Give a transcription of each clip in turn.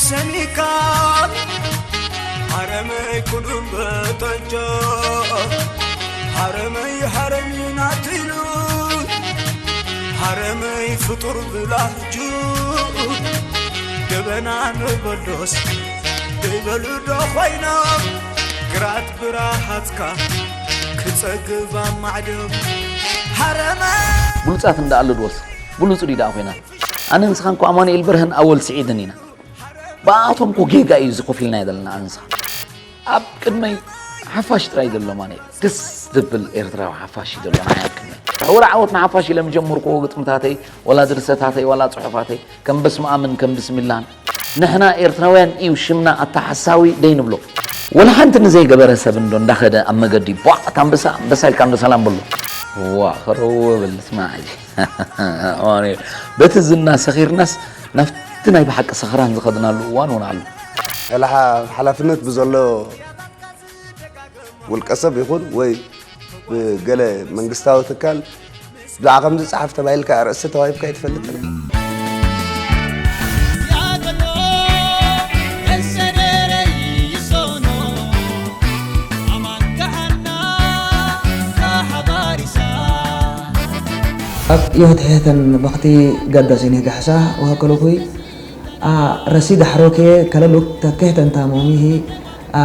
ሰኒካ ሃረመይ ኩኑም በጠንጆ ሃረመይ ሃረሚ ናትሉ ሃረመይ ፍጡር ብላህጁ ገበና ንበሎስ ዘይበሉ ዶ ኮይኖም ግራት ብራሃትካ ክጸግብ ኣብ ማዕዶም ሃረመይ ብሉጻት እንዳኣሉ ድወስ ብሉጽ ድዩ ደኣ ኮይና ኣነ ንስኻን ኮ ኣማኑኤል በርሀን ኣወል ስዒድን ኢና ብኣቶም ኮ ጌጋ እዩ እዚ ኮፍ ኢልና ዘለና ኣነ ንስኻ ኣብ ቅድመይ ሓፋሽ ጥራይ ዘሎ ማነ ደስ ዝብል ኤርትራዊ ሓፋሽ እዩ ዘሎ ናይ ኣብ ቅድመይ ሕውር ዓወት ንሓፋሽ ኢለ ምጀምርክዎ ግጥምታተይ ወላ ድርሰታተይ ወላ ጽሑፋተይ ከም በስመኣምን ከም ብስሚላን ንሕና ኤርትራውያን እዩ ሽምና ኣታ ሓሳዊ ደይ ንብሎ ወላ ሓንቲ ንዘይገበረ ሰብ እንዶ እንዳኸደ ኣብ መገዲ ቧዕ ኣታ ኣንበሳ ኣንበሳ ኢልካ እንዶ ሰላም በሎ ዋ ኸረው ብል ስማዕ ሕጂ በቲ ዝና ሰኺርናስ ናብቲ ናይ ብሓቂ ሰኽራን ዝኸድናሉ እዋን እውን ኣሎ። ላሓ ሓላፍነት ብዘሎ ውልቀ ሰብ ይኹን ወይ ብገለ መንግስታዊ ትካል ብዛዕባ ከምዚ ጸሓፍ ተባሂልካ ኣርእስቲ ተዋሂብካ ኣይትፈልጥን። Ak yohoteheten bakti gadda sini gahsa wahakolokuy a rasi dahroke kalaluk takehten tamomihi a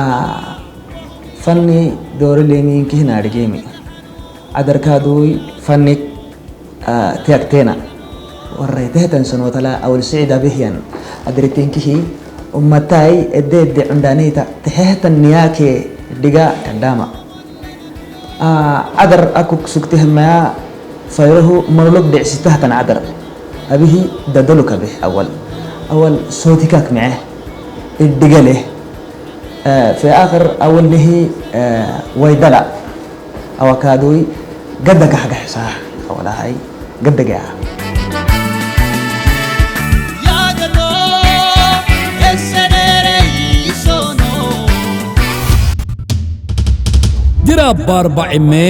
fanni dori lemi kihna digemi adarka duy fannik tiyaktena warre teheten sonotala awal sicida bihyan adritinkihi ummatai edde edde undanita tehehten niyake diga kadama Adar aku sukti hemaya fayrohu monolog de sitah tan adar. Abihi dadolu kabeh awal. Awal soti kak meh. Iddigale. Fi akhir awal nihi waydala. Awakadui gadda gahgah sah. Awalahay. Gaddagaya. Dira barba ime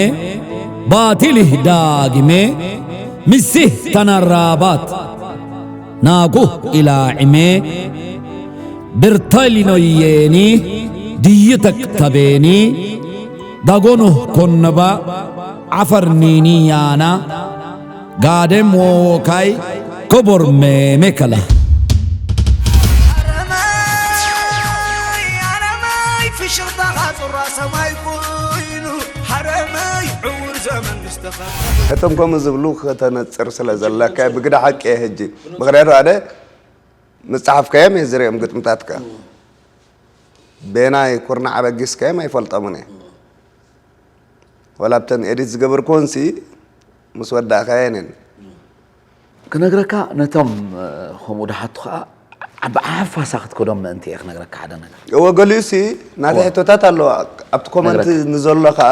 batili dagime misih tanarabat naguh ila ime birtalino yeni diyitak tabeni dagonuh konnaba afar nini yana ጋደም ወወካይ ክቡር ሜሜ ከላ። እቶም ከምኡ ዝብሉ ከተነፅር ስለ ዘለካ ብግዳ ሓቂ እየ ሕጂ ምክንያቱ ኣነ ምፅሓፍካዮም እየ ዝሪኦም ግጥምታትካ ቤናይ ኩርናዕ ኣበጊስካዮም ኣይፈልጦምን እየ ዋላ ኣብተን ኤዲት ዝገበርክወንሲ ምስ ወዳእካየን እየን ክነግረካ ነቶም ከምኡ ድሓቱ ከዓ ብዓፋሳ ክትከዶም ምእንቲ እየ ክነግረካ ሓደ ነገር እወ ገሊኡሲ ናተይ ሕቶታት ኣለዋ ኣብቲ ኮመንት ንዘሎ ከዓ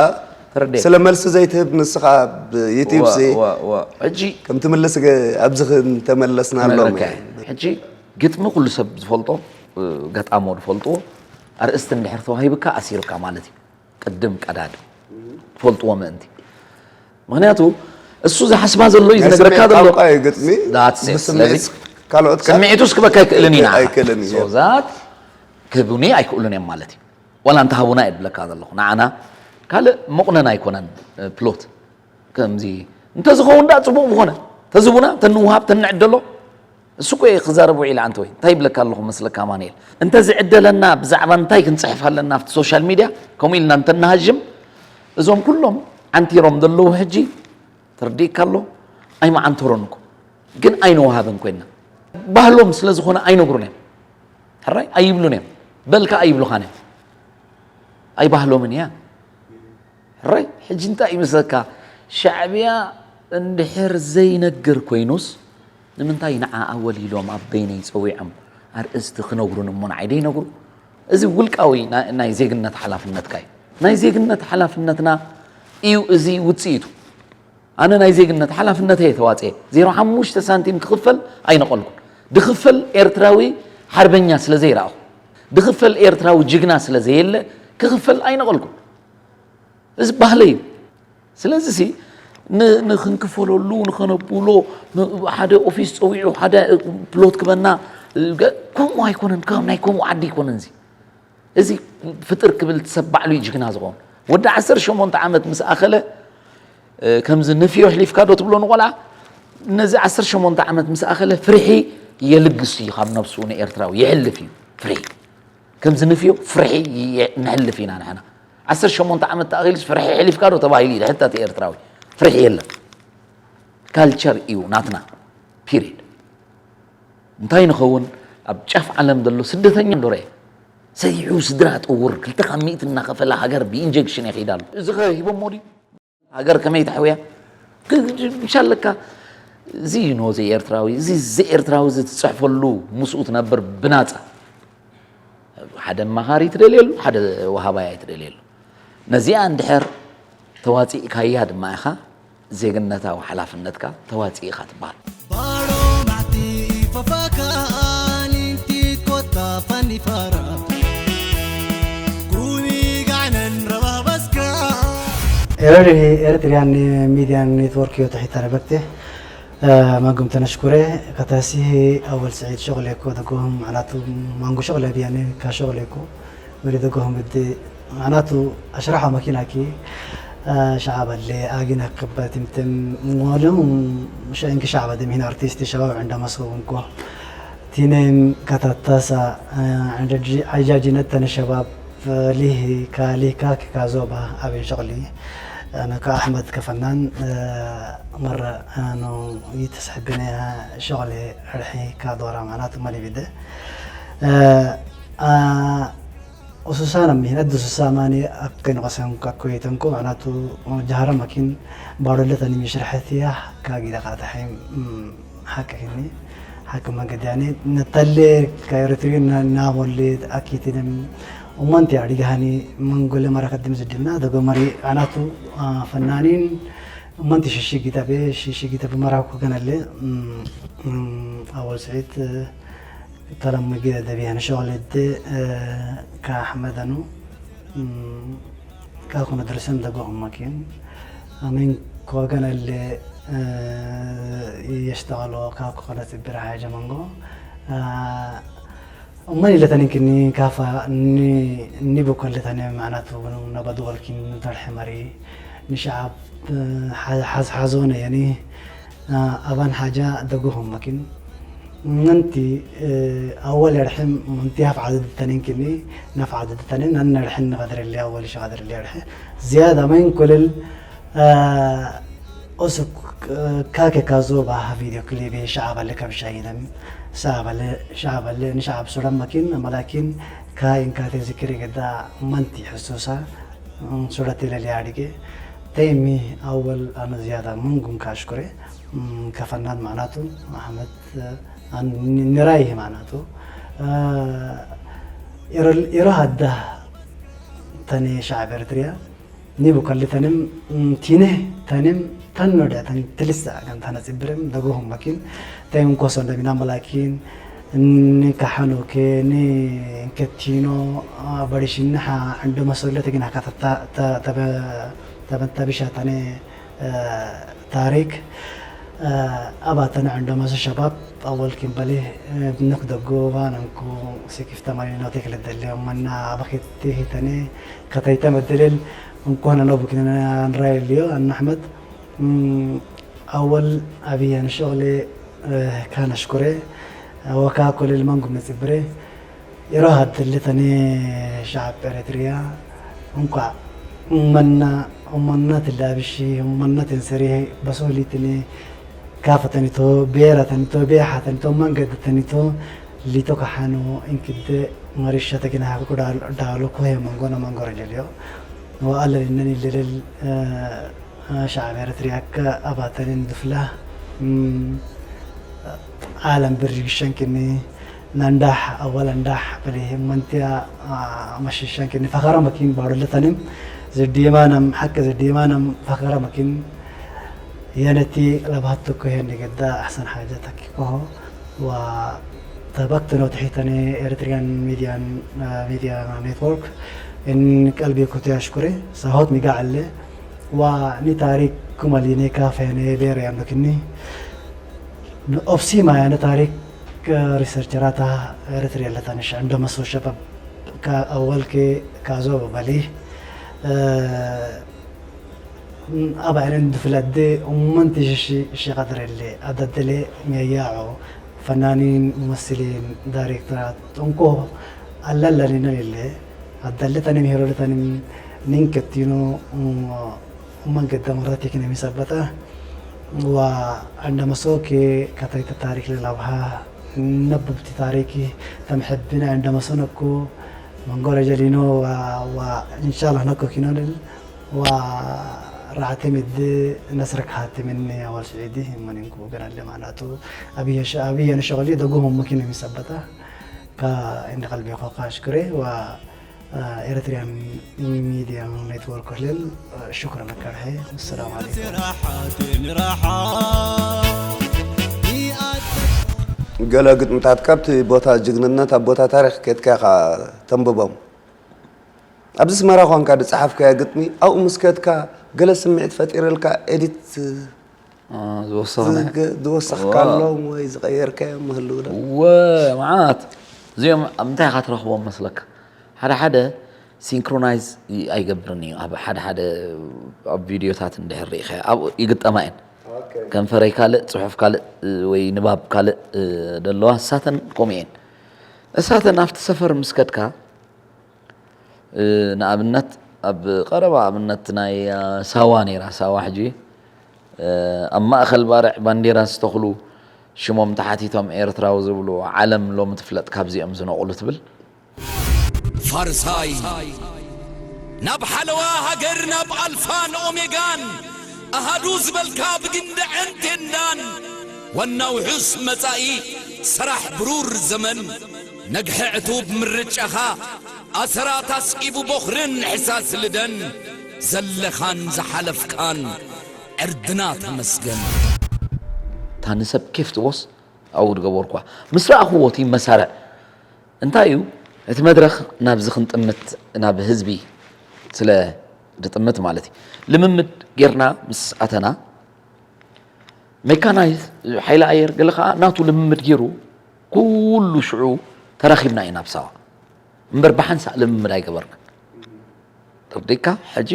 ስለ መልሲ ዘይትህብ ንስኻ ኣብ ዩቲብ ሲ ከምትምልስ ኣብዚ እንተመለስና ኣሎም ሕጂ ግጥሚ ኩሉ ሰብ ዝፈልጦ ገጣሞ ዝፈልጥዎ ኣርእስቲ እንድሕር ተዋሂብካ ኣሲርካ ማለት እዩ ቅድም ቀዳድም ትፈልጥዎ ምእንቲ ምክንያቱ እሱ ዝሓስባ ዘሎ እዩ ዝነግረካ ዘሎ ቋንቋ እዩ ግጥሚ ብስምዒት ካልኦት ስምዒቱ እስክበካ ኣይክእልን እዩ ንዓኻ ኣይክእልን እዩ ዛት ክህቡኒ ኣይክእሉን እዮም ማለት እዩ ዋላ እንተ ሃቡና እየ ዝብለካ ዘለኹ ንዓና ካልእ መቑነን ኣይኮነን ፕሎት ከምዚ እንተዝኸውን ዳ ፅቡቕ ምኾነ ተዝቡና ተንውሃብ ተንዕደሎ እሱ እኮ እየ ክዛረብ ውዒለ ኣንተ ወይ እንታይ ይብለካ ኣለኹ መስለካ ኣማንኤል እንተ ዝዕደለና ብዛዕባ እንታይ ክንፅሕፍ ኣለና ኣብቲ ሶሻል ሚድያ ከምኡ ኢልና እንተናሃዥም እዞም ኩሎም ዓንቲሮም ዘለዉ ሕጂ ተረዲእካ ኣሎ ኣይመዓንተሮን እኮ ግን ኣይነውሃብን ኮይና ባህሎም ስለ ዝኾነ ኣይነግሩን እዮም ሕራይ ኣይብሉን እዮም በልካ ኣይብሉኻን እዮም ኣይባህሎምን እያ ሕራይ ሕጂ እንታይ ይመስለካ ሻዕብያ እንድሕር ዘይነግር ኮይኑስ ንምንታይ ንዓ ኣወል ኢሎም ኣብ በይነይ ጸዊዖም ኣርእስቲ ክነግሩን እሞ ንዓይ ደይነግሩ እዚ ውልቃዊ ናይ ዜግነት ሓላፍነትካ እዩ ናይ ዜግነት ሓላፍነትና እዩ እዚ ውፅኢቱ ኣነ ናይ ዜግነት ሓላፍነተይ ተዋፅኤ ዜሮ ሓሙሽተ ሳንቲም ክኽፈል ኣይነቐልኩን ድኽፈል ኤርትራዊ ሓርበኛ ስለ ዘይረኣኹ ድኽፈል ኤርትራዊ ጅግና ስለ ዘየለ ክኽፈል ኣይነቐልኩን እዚ ባህለይ እዩ ስለዚ ሲ ንክንክፈለሉ ንኸነብሎ ሓደ ኦፊስ ፀዊዑ ሓደ ፕሎት ክበና ከምኡ ኣይኮነን፣ ካብ ናይ ከምኡ ዓዲ ኣይኮነን። እዚ እዚ ፍጥር ክብል ሰብ ባዕሉ እዩ ጅግና ዝኸውን። ወዲ ዓሰርተ ሸሞንተ ዓመት ምስ ኣኸለ ከምዚ ንፍዮ ኣሕሊፍካ ዶ ትብሎ ንቆልዓ? ነዚ ዓሰርተ ሸሞንተ ዓመት ምስ ኣኸለ ፍርሒ የልግስ እዩ ካብ ነብሱ ንኤርትራዊ፣ የሕልፍ እዩ ፍርሒ። ከምዚ ንፍዮ ፍርሒ ነሕልፍ ኢና ንሕና። ዓሰርተ ሸሞንተ ዓመት ተኣኺሉስ ፍርሒ ኣሕሊፍካ ዶ ተባሂሉ እዩ ሕተት ኤርትራዊ። ፍርሒ የለን። ካልቸር እዩ ናትና። ፒሪድ። እንታይ ንኸውን? ኣብ ጫፍ ዓለም ዘሎ ስደተኛ እንዶ ረኤ ሰሪሑ ስድራ ጥውር ክልተ ካብ ሚእቲ እናኸፈለ ሃገር ብኢንጀክሽን የኺድ ኣሎ። እዚ ከ ሂቦሞ ድዩ? ሃገር ከመይ ተሕውያ? ግ- ግ- ምሻለካ እዚ ኖ ዘይኤርትራዊ እዚ ዘይኤርትራዊ እዚ ትፅሕፈሉ ምስኡ ትነብር ብናፃ። ሓደ መኻሪ ትደልየሉ ሓደ ወሃባይ ኣይትደልየሉ። ነዚኣ እንድሕር ተዋፂእካያ ድማ ኢኻ ዜግነታዊ ሓላፍነትካ ተዋፂእኻ ትበሃል። ባዶ ማዕቲ ፈፋካ ኒንቲ ኮታ ፋኒ ፋራ ኩኒ ጋዕነን ረባበስካ ኤረሪ ኤርትሪያን ሚድያን ኔትወርክ እዩ ትሒታ ነበክቴ መጉም ተነሽኩረ ከተሲ ኣወል ስዒድ ሸቕሌኮ ደጎም ማዕናቱ ማንጎ ሸቕለ ብያኔ ካሸቕሌኮ ወሊ ደጎም ብዲ ማዕናቱ ኣሽራሖ መኪናኪ ሸዓብ ኣለ ኣጊና ክበትምትም ወለም ሸእንኪ ሸዓብ ኣደሚህን ኣርቲስት ሸባብ ዕንዳ መስውንኮ ቲኔም ካታታሳ ዕንደጂ ዓይጃጂነት ተነ ሸባብ ሊሂ ካሊካ ኪካዞባ ኣቤን ሸቕሊ ነካ ኣሕመድ ከፈናን መረ ኖ ይተስሕብነ ሸቕሊ ዕርሒ ካዶራ ማዕናቱ መሊቢደ ኡሱሳና ሚህን ኣዱ ሱሳ ማኒ ኣከን ቆሰን ካኮ ይተንኮ ማዕናቱ ጃሃራ ማኪን ባዶለ ተኒ ሚሽርሐት ያ ካጊዳ ካታሐይ ሓቂ ኪኒ ሓቂ መንገድ ያኒ ነተለ ካይረትሪ ናሞሌ ኣኪትንም እማንቲ ኣዲጋሃኒ መንጎለ መራከት ድም ዝድምና ደጎ መሪ ኣናቱ ፈናኒን እማንቲ ሽሺ ጊታቤ ሽሺ ጊታቤ መራኩ ከነለ ኣወል ስዒት Talamma gida dabihan shogledde ka Ahmadanu ka kuna درسم دقوهم ماكين من كوغان اللي يشتغلوا كاكو خلاص برا حاجة مانجو ومن اللي تاني كني كافا ني ني بكل اللي تاني معناته نبدو الكين نطرح مري نشعب حاز حاز حازونا يعني ኣባን ሓጃ ደጉኹም መኪን ምንቲ ኣወል ርሕም ምንቲ ሃፍ ዓደድ ተኒን ክኒ ናፍ ዓደድ ተኒን ኣነ ርሕን ንቐድር ሊ ኣወል ሸቐድር ሊ ርሕ ዝያዳ መን ኩልል ኦሱ ካከ ካዞ ባህ ቪዲዮ ክሊቢ ሸዓብ ኣለ ካብ ሻይነም ሸዓብ ኣለ ንሸዓብ ሱዳን መኪን መላኪን ካይን ካቴ ዝክሪ ገዳ መንቲ ሕሱሳ ሱረት ኢለ ሊያድጌ ተይሚ ኣወል ኣነ ዝያዳ መንጉም ካሽኩሬ ከፈናን ማዕናቱ ኣሕመድ ንራይህ ማዕናቱ ኢሮ ሃዳ ተኔ ሸዓብ ኤርትርያ ኒቡ ከልተንም ቲነ ተንም ተኖዳ ተን ትልሳ ከን ተነ ጽብርም ደጎሁም መኪን ተይም ኮሶ እንደሚና መላኪን ንካሓኖ ከኒ እንከቲኖ በሪሽንሓ ዕንዶ መሰሎ ተግና ካተታ ተበንታ ብሻ ተነ ታሪክ ኣባተነ ዕንዶ መሰ ሸባብ ኣወል ኪምበሊ ንክ ደጎ ባነንኩ ሲኪፍ ተማሪ ነው ተክለ ደለ መና በክቲ ሂተኔ ከተይተ መደለል እንኮነ ነው ብክነ ንራይ ልዮ ኣነ ኣሕመድ ኣወል ኣብየ ንሸቕሌ ካነሽኩሬ ወካኮ ልልመንጉም ነጽብሬ ኢሮሃት ልተኔ ሸዓብ ኤሪትሪያ እንኳዕ እመና እመና ትላብሺ እመና ትንሰሪ በሶ ሊትኔ ካፈተኒቶ ቤራተኒቶ ቤሓተኒቶ መንገድተኒቶ ሊቶ ካሓኖ እንክደ መሪሻ ተግናሃ ዳሎ ኮሄ መንጎ ነመንጎ ረጀልዮ ወኣለሊነን ይልልል ሸዓብ ኤርትርያ ከ ኣባተንን ድፍላ ዓለም ብርጅግሸን ክኒ ናንዳሕ ኣወል ኣንዳሕ በሊ መንትያ መሽሸን ክኒ ፈኸረ መኪን ባሩለተንም ዝዲማነም ሓቂ ዝዲማነም ፈኸረ መኪን የነቲ ለባህቶ ኮሄን ገዳ ኣሕሰን ሓጀ ተኪኮሆ ወተበክት ነው ትሒተኒ ኤርትሪያን ሚዲያን ሚዲያ ኔትወርክ እን ቀልቢ ኩቲ ኣሽኩሪ ሳሆት ሚጋ ኣለ ዋ ኒ ታሪክ ኩመሊ ኔ ካፈ ኔ ቤር ያምክኒ ኦብሲማ ያነ ታሪክ ሪሰርቸራታ ኤርትርያ ኣለታ ንሻ እንደ መሶ ሸባብ ከ ኣወልኪ ካዞ በበሊ ኣብ ኣይረን ድፍለዲ እመንቲ ሽሺ ሽቐድረለ ኣደደለ ሜያዖ ፈናኒን ሙመስሊን ዳይሬክተራት እንኮ ኣለለኒነ ሌለ ኣዳለታኒ ምሄሮለታኒ ኒንከቲኖ መንገድ ደሞክራቲክ ነሚሰበጠ ወዐንደ መሶኬ ከተይተ ታሪክ ለላብሃ ነብብቲ ታሪክ ተምሕብና ዕንደ መሶነኩ መንጎረ ጀሊኖ ወ- ወ- ኢንሻላህ ነኮ ኪኖ ልል ወራዕተ ምድ ነስረክ ሃቲ ምን አወል ስዒዲ መኒንኩ ገናለ ማናቱ አብየ ሸ- አብየ ነሸغل ደጎ መኪኖ የሚሰበጠ ከእንደ ቀልቢ ኾካ ሽክሬ ወ ኤሪትሪያን ሚድያ ኔትወርክ ክልል ሽኩረን ኣካብሐ። ሰላም ዓለይኩም። ገለ ግጥምታት ካብቲ ቦታ ጅግንነት ኣብ ቦታ ታሪኽ ኬድካ ኢኻ ተንብቦም። ኣብዚ ኣስመራ ኳንካ ዝጸሓፍካዮ ግጥሚ ኣብኡ ምስ ከድካ ገለ ስምዒት ፈጢርልካ ኤዲት ዝወሰኽና ዝገ- ዝወሰኽካሎም ወይ ዝቐየርካዮም ምህልው ዶ? እወ መዓት እዚኦም ኣብ እንታይ ኢኻ ትረኽቦም መስለካ ሓደ ሓደ ሲንክሮናይዝ ኣይገብርን እዩ ኣብ ሓደ ሓደ ኣብ ቪድዮታት እንድሕር ርኢኸ ኣብኡ ይግጠማ እየን ከንፈረይ ካልእ ፅሑፍ ካልእ ወይ ንባብ ካልእ ደለዋ እሳተን ከምኡ እየን እሳተን ኣብቲ ሰፈር ምስ ከድካ ንኣብነት ኣብ ቀረባ ኣብነት ናይ ሳዋ ነይራ ሳዋ ሕጂ ኣብ ማእኸል ባርዕ ባንዴራ ዝተኽሉ ሽሞም ተሓቲቶም ኤርትራዊ ዝብሉ ዓለም ሎሚ ትፍለጥ ካብዚኦም ዝነቕሉ ትብል ፋርሳይ ናብ ሓለዋ ሃገር ናብ ኣልፋን ኦሜጋን ኣሃዱ ዝበልካ ብግንድዐን ቴንዳን ዋናው ሑስ መጻኢ ሰራሕ ብሩር ዘመን ነግሐ ዕቱብ ምርጫኻ ኣሰራት ኣስዒቡ ቦኽርን ሕሳስ ልደን ዘለኻን ዝሓለፍካን ዕርድና ተመስገን። እታ ንሰብ ኬፍ ትቦስ ኣብኡ ዝገበርኳ ምስ ረኣኽዎ እቲ መሳርዕ እንታይ እዩ እቲ መድረኽ ናብዚ ክንጥምት ናብ ህዝቢ ስለ ዝጥምት ማለት እዩ ልምምድ ጌርና ምስ ኣተና ሜካናይዝ ሓይሊ ኣየር ገለ ከዓ ናቱ ልምምድ ገይሩ ኩሉ ሽዑ ተራኺብና ኢና ኣብ ሳዋ እምበር ብሓንሳእ ልምምድ ኣይገበርና ተርዲካ ሕጂ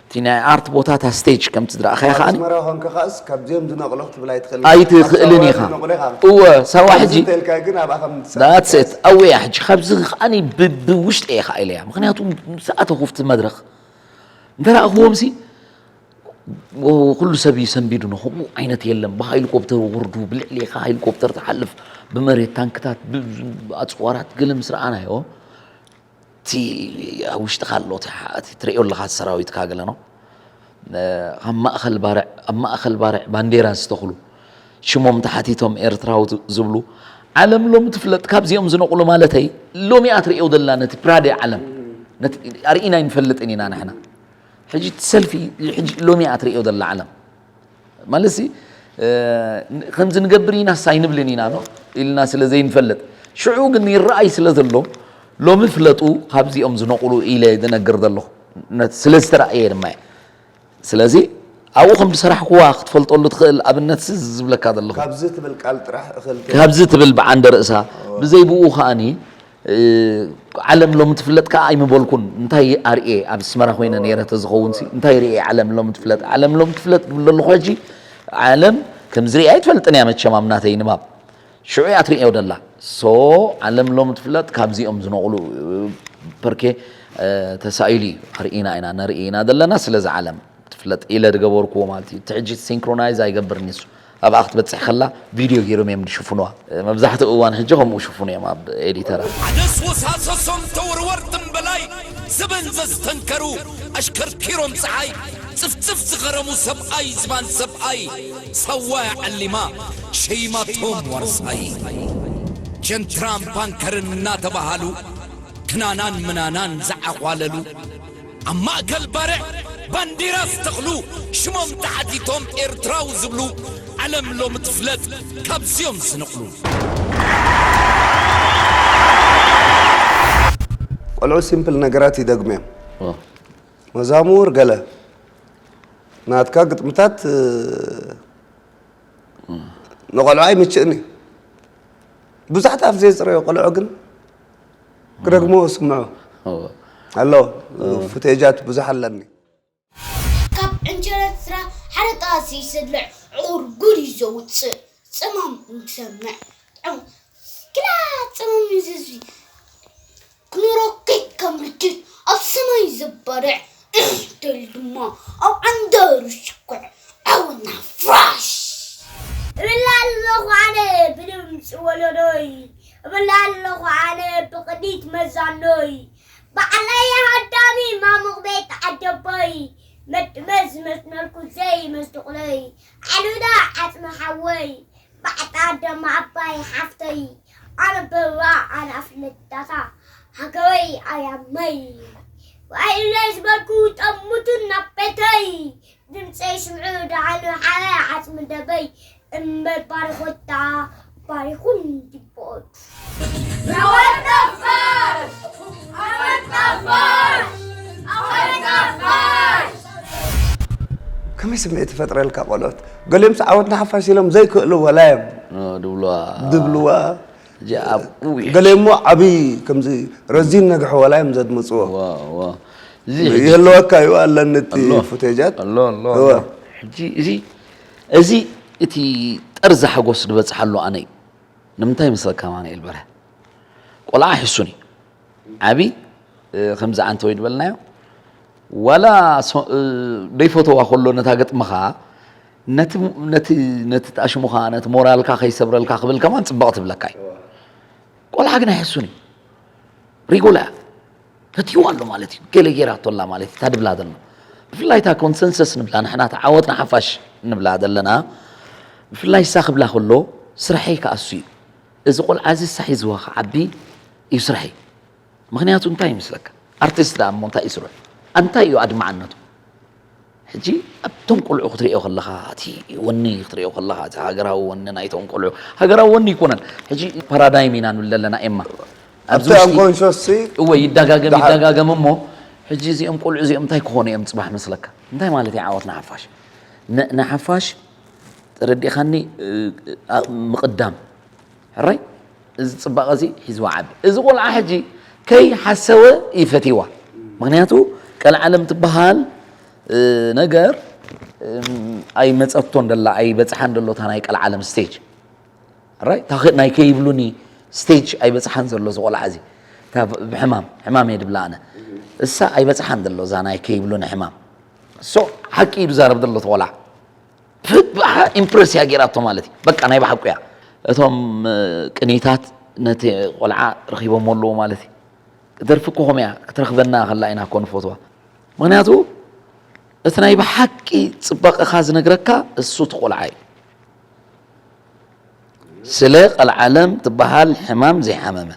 እቲ ናይ ኣርት ቦታታ ስቴጅ ከምቲ ዝረኣኻዮ ከዓኒ ኣስመራ ኾንካ ከዓስ ካብዚኦም ዝነቕሎ ክትብል ኣይትኽእል ኣይትኽእልን ኢኻ እወ ሳዋ ሕጂ ተልካ ግን ኣብኣ ከም ትሰ- ዳትስት ኣወያ ሕጂ ካብዚ ከዓኒ ብ- ብውሽጢ እየ ከዓ ኢለያ ምክንያቱ ምስ ኣተኹ ኣብቲ መድረኽ እንተ ረኣኽዎም ሲ ኩሉ ሰብ እዩ ሰንቢዱ ነው ከምኡ ዓይነት የለን ብሃይሊኮፕተር ወርዱ ብልዕሌኻ ሃይሊኮፕተር ትሓልፍ ብመሬት ታንክታት ኣፅዋራት ገለ ምስ ረኣናዮ እቲ ኣብ ውሽጥኻ ኣሎ እቲ ትሪኦ ኣለኻ ሰራዊትካ ገለ ነው ኣብ ማእኸል ባርዕ ኣብ ማእኸል ባርዕ ባንዴራ ዝተኽሉ ሽሞም ተሓቲቶም ኤርትራዊ ዝብሉ ዓለም ሎሚ ትፍለጥ ካብዚኦም ዝነቕሉ ማለተይ ሎሚ እያ ትሪኦ ዘላ ነቲ ፕራደ ዓለም ነቲ ኣርኢና ኣይንፈልጥን ኢና ንሕና ሕጂ እቲ ሰልፊ ሕጂ ሎሚ እያ ትሪኦ ዘላ ዓለም ማለትሲ ከምዚ ንገብር ኢናስ ኣይንብልን ኢና ኖ ኢልና ስለ ዘይንፈልጥ ሽዑ ግን ይረኣይ ስለ ዘሎ ሎሚ ፍለጡ ካብዚኦም ዝነቕሉ ኢለ ዝነግር ዘለኹ ስለ ዝተረኣየ ድማ እየ ስለዚ ኣብኡ ከም ዝሰራሕኩዋ ክትፈልጠሉ ትኽእል ኣብነት ዝብለካ ዘለኹ ካብዚ ትብል ቃል ጥራሕ እኽል ካብዚ ትብል ብዓንደ ርእሳ ብዘይ ብኡ ከኣኒ ዓለም ሎሚ ትፍለጥ ከዓ ኣይምበልኩን እንታይ ኣርኤ ኣብ ኣስመራ ኮይነ ነይረ ተዝኸውን ሲ እንታይ ርኤ ዓለም ሎሚ ትፍለጥ ዓለም ሎሚ ትፍለጥ ዝብል ዘለኹ ሕጂ ዓለም ከምዚ ርኤ ኣይትፈልጥን እያ መቸም ኣብ ናተይ ንባብ ሽዑ እያ ትርእዮ ደላ ሶ ዓለም ሎም ትፍለጥ ካብዚኦም ዝነቕሉ ፐርኬ ተሳኢሉ እዩ ኣርኢና ኢና ነርኢ ኢና ዘለና ስለዚ ዓለም ትፍለጥ ኢለ ዝገበርክዎ ማለት እዩ እቲ ሕጂ ሲንክሮናይዝ ኣይገብርን እሱ ኣብኣ ክትበፅሕ ከላ ቪድዮ ገይሮም እዮም ዝሽፍንዋ መብዛሕትኡ እዋን ሕጂ ከምኡ ሽፍኑ እዮም ኣብ ኤዲተራት ሓደ ስወሳሰሶም ተወርወርትን በላይ ዘበን ዘስተንከሩ ኣሽከርኪሮም ፀሓይ ፅፍፅፍ ዝኸረሙ ሰብኣይ ዝባን ሰብኣይ ሳዋ ዓሊማ ሸይማቶም ዋርሳይ ጀንትራን ባንከርን እናተባሃሉ ክናናን ምናናን ዝዓኳለሉ ኣብ ማእከል ባርዕ ባንዲራ ዝተኽሉ ሽሞም ተሓቲቶም ኤርትራዊ ዝብሉ ዓለም ሎሚ ትፍለጥ ካብዚኦም ዝንቕሉ ቆልዑ ሲምፕል ነገራት ይደግሙ እዮም መዛሙር ገለ ናትካ ግጥምታት ንቆልዑ ኣይምችእን እዩ ብዙሓት ኣፍ ዘየፅረዮ ቆልዑ ግን ክደግሞ ስምዑ ኣሎ። ፉቴጃት ብዙሕ ኣለኒ። ካብ ዕንጀራ ስራ ሓደ ጣስ ይስልዕ ዕቑር ጉድ እዩ ዘውፅእ። ፅማም ንክሰምዕ ጥዑም ግና ፅማም እዩ ዝዝቢ። ክኑሮ ከይከምልክት ኣብ ሰማይ ዘባርዕ እንተል ድማ ኣብ ዓንደሩ ሽኩዕ ዓወትና ፍራሽ። እብል ኣለኹ ኣነ ብድምፂ ወለዶይ እብል ኣለኹ ኣነ ብቕዲት መዛኖይ ባዕለይ ሃዳሚ ማሙቕ ቤት ዓደቦይ መድመዝ መስመርኩ ዘይመስዱቕለይ ዓሉዳ ዓፅሚ ሓወይ ባዕጣ ደማ ኣባይ ሓፍተይ ኣነ በባ ኣነ ኣፍለዳታ ሃገረይ ኣያመይ ዋይለይ ዝበልኩ ጠሙትን ናብ ቤተይ ድምፀይ ስምዑ ደዓኑ ሓረ ዓፅሚ ደበይ እምበር ባርኾታ ባሪኹን ድቦት Our numbers! Our numbers! Our numbers! ከመይ ስምዒት ይፈጥረልካ ቆልዑት? ገሊኦም ዓወትና ሓፋሽ ኢሎም ዘይክእሉ ወላ እዮም ድብሉዋ ድብልዋ እዚኣ ውይ ገሊኦም ዓብዪ ከምዚ ረዚን ነግሒ ወላ እዮም ዘድምፅዎ ዋ ዋ እዚ ይህልወካ እዩ ኣለኒ እቲ ኣሎ። ፉቴጃት ኣሎ ኣሎ እወ። ሕጂ እዚ እዚ እቲ ጠርዚ ሓጎስ ዝበፅሓሉ ኣነ እዩ ንምንታይ መስለካ ኣማኑኤል በርሀ ቆልዓ ሕሱን እዩ ዓብዪ እ፣ ከምዚ ዓንተ ወይ ዝበልናዮ ዋላ ሶ- እ፣ ደይፈተዋ ከሎ ነታ ገጥምኻ ነቲ ነቲ ነቲ ጣሽሙኻ ነቲ ሞራልካ ከይሰብረልካ ክብል ከማን ፅበቕ ትብለካ እዩ ቆልዓ ግን ኣይሕሱን እዩ ሪጎላ እያ ፈትይዋ ኣሎ ማለት እዩ ገለ ጌራቶ ኣላ ማለት እዩ እታ ድብላ ዘሎ ብፍላይ እታ ኮንሰንሰስ ንብላ ንሕና እታ ዓወት ንሓፋሽ ንብላ ዘለና ብፍላይ እሳ ክብላ ከሎ ስርሐይ ከኣ እሱ እዩ እዚ ቆልዓ እዚ እሳ ሒዝዋ ክዓቢ እዩ ስርሐይ ምኽንያቱ እንታይ ይመስለካ ኣርቲስት ደኣ እሞ እንታይ እዩ ስርሑ ኣንታይ እዩ ኣድማዕነቱ ሕጂ ኣብቶም ቆልዑ ክትሪኦ ከለኻ እቲ ወኒ ክትሪኦ ከለኻ እቲ ሃገራዊ ወኒ ናይቶም ቆልዑ ሃገራዊ ወኒ ይኮነን ሕጂ ፓራዳይም ኢና ንብል ዘለና ኤማ ኣብዚ ኣብቲ ውሽጢ ኣንኮንሽስ እወ ይደጋገም ደሓር- ይደጋገም እሞ ሕጂ እዚኦም ቆልዑ እዚኦም እንታይ ክኾኑ እዮም ፅባሕ መስለካ እንታይ ማለት እዩ ዓወት ንሓፋሽ ን- ንሓፋሽ ተረዲእኻኒ እ፣ እ፣ ምቕዳም ሕራይ እዚ ፅባቐ እዚ ሒዝዋ ዓቢ እዚ ቆልዓ ሕጂ ከይ ሓሰወ ይፈትዋ ምክንያቱ ቀልዓለም ትበሃል እ፣ ነገር እም፣ ኣይመፀቶን ደላ ኣይበፅሓን ደሎ እታ ናይ ቀልዓለም ስቴጅ ሕራይ እታ ኸ- ናይ ከይብሉኒ ስቴጅ ኣይበፅሓን ዘሎ እዚ ቆልዓ እዚ እታ ብ- ብሕማም ሕማም እየ ድብላ ኣነ እሳ ኣይበፅሓን ደሎ እዛ ናይ ከይብሉኒ ሕማም ሶ ሓቂ እዩ ዝዛረብ ዘሎ እቲ ቆልዓ ኢምፕረስ እያ ገይራቶ ማለት እዩ በቃ ናይ ብሓቁ እያ እቶም እ፣ ቅኒታት ነቲ ቆልዓ ረኺቦሞ ኣለዎ ማለት እዩ ደርፊ እኮ ከምኡ እያ ክትረኽበና ከላ ኢና እኮ ንፈትዋ ምክንያቱ እቲ ናይ ብሓቂ ፅባቐኻ ዝነግረካ እሱ እቲ ቆልዓ እዩ ስለ ቀልዓለም ትበሃል ሕማም ዘይሓመመ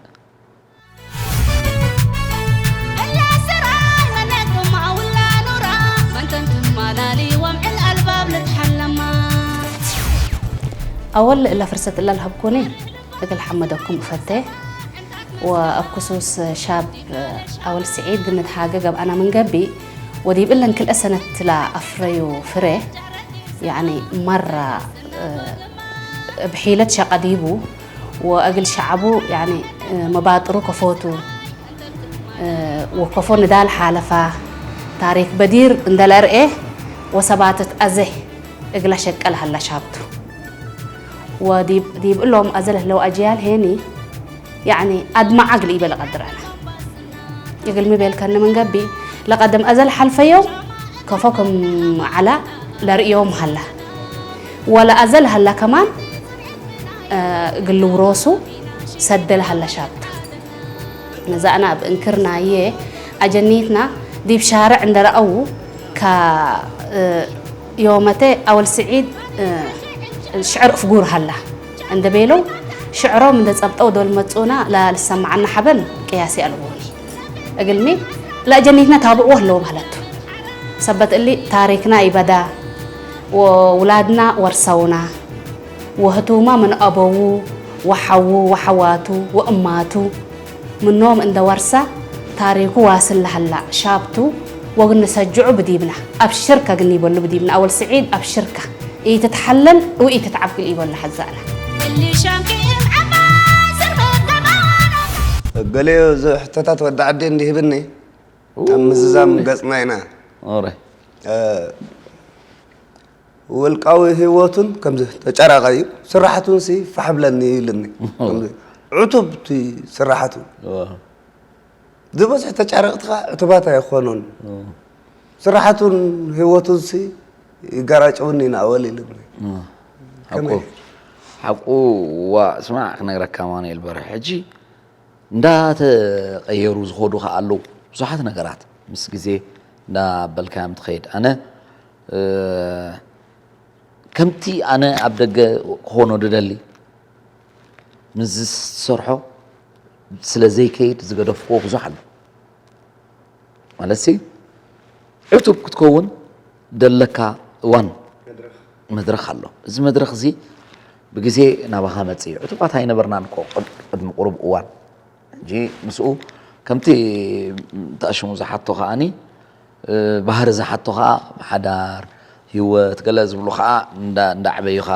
أول إلا فرصة إلا الهبكوني እግል ሓመደኩም እፈቴ ወኣብ ክሱስ ሻብ ኣወል ስዒድ ግምት ሃገ ገብኣና ምን ገቢ ወዲብ እለን ክልአ ሰነት ላ ኣፍረዩ ፍሬ ያኒ መራ ብሒለት ሸቐዲቡ ወእግል ሸዓቡ ያኒ መባጥሩ ከፎቱ ወከፎ ንዳል ሓለፋ ታሪክ በዲር እንደለርኤ ወሰባትት ኣዘ እግላ ሸቀል ሃላ ሻብቱ ወዲብ ዲብ እሎም ኣዘ ለህለው ኣጅያል ሄኒ ያኒ ኣድማዓ እግል ኢበ ለቀድር ኣነ እግል ሚቤልከኒ ምን ገቢ ለቀደም ኣዘ ለሓልፈዮም ከፎ ክም ዓላ ለርእዮም ሃላ ወላ ኣዘ ለሃላ ከማን እግል ልውሮሱ ሰደ ለሃላ ሻብቱ ነዛእና ኣብ እንክርናየ ኣጀኒትና ዲብ ሻርዕ እንደረአዉ ካ ዮመተ ኣወል ስዒድ ሽዕር እፍጉር ሃላ እንደ ቤለው ሽዕሮም እንደ ጸብጠው ዶል መጹና ላልሰማዓና ሓበን ቅያሲ ኣለዎኒ እግልሚ ለእጀኒትና ታብዕዎ ኣለዎ ማለቱ ሰበት እሊ ታሪክና ይበዳ ወውላድና ወርሰውና ወህቱማ ምን ኣበዉ ወሓዉ ወሓዋቱ ወእማቱ ምኖም እንደ ወርሳ ታሪኩ ዋስል ለሀላ ሻብቱ ወግንሰጅዑ ብዲብና ኣብሽርከ ግኒበሉ ብዲብና ኣወል ስዒድ ኣብሽርከ ኢትትሓለል ወኢትትዓብግል ኢበሉ ሐዛእና። ገሊኡ ዝሕተታት ወዲ ዓዲ እንዲህብኒ ኣብ ምዝዛም ገጽና ኢና። ኦረ ውልቃዊ ህይወቱን ከምዚ ተጫራቃ እዩ፣ ስራሕቱን ሲ ፋሕ ብለኒ ይብልኒ። ከምዚ ዕቱብ እቲ ስራሕቱ ዝበዝሕ ተጫረቅትኻ ዕቱባት ኣይኾኑን። ስራሕቱን ህይወቱን ሲ ይጋራጨውኒ ናወል ይልኒ። ሓቁ ሓቁ ዋ ስማዕ ክነግረካ ማኑኤል በርሀ ሕጂ እንዳተቐየሩ ዝኸዱ ከዓ ኣለዉ ብዙሓት ነገራት ምስ ግዜ እንዳበልካዮም ትኸይድ ኣነ ከምቲ ኣነ ኣብ ደገ ክኾኖ ድደሊ ምስ ዝሰርሖ ስለ ዘይከይድ ዝገደፍክዎ ብዙሕ ኣሎ ማለት ሲ ዕቱብ ክትከውን ደለካ እዋን መድረኽ ኣሎ እዚ መድረኽ እዚ ብግዜ ናባኻ መፅእ እዩ ዕቱባት ኣይነበርናን እኮ ቅድሚ ቁሩብ እዋን ሕጂ ምስኡ ከምቲ ተኣሽሙ ዝሓቶ ከዓኒ ባህሪ ዝሓቶ ከዓ ሓዳር ህይወት ገለ ዝብሉ ከዓ እንዳዕበዩኻ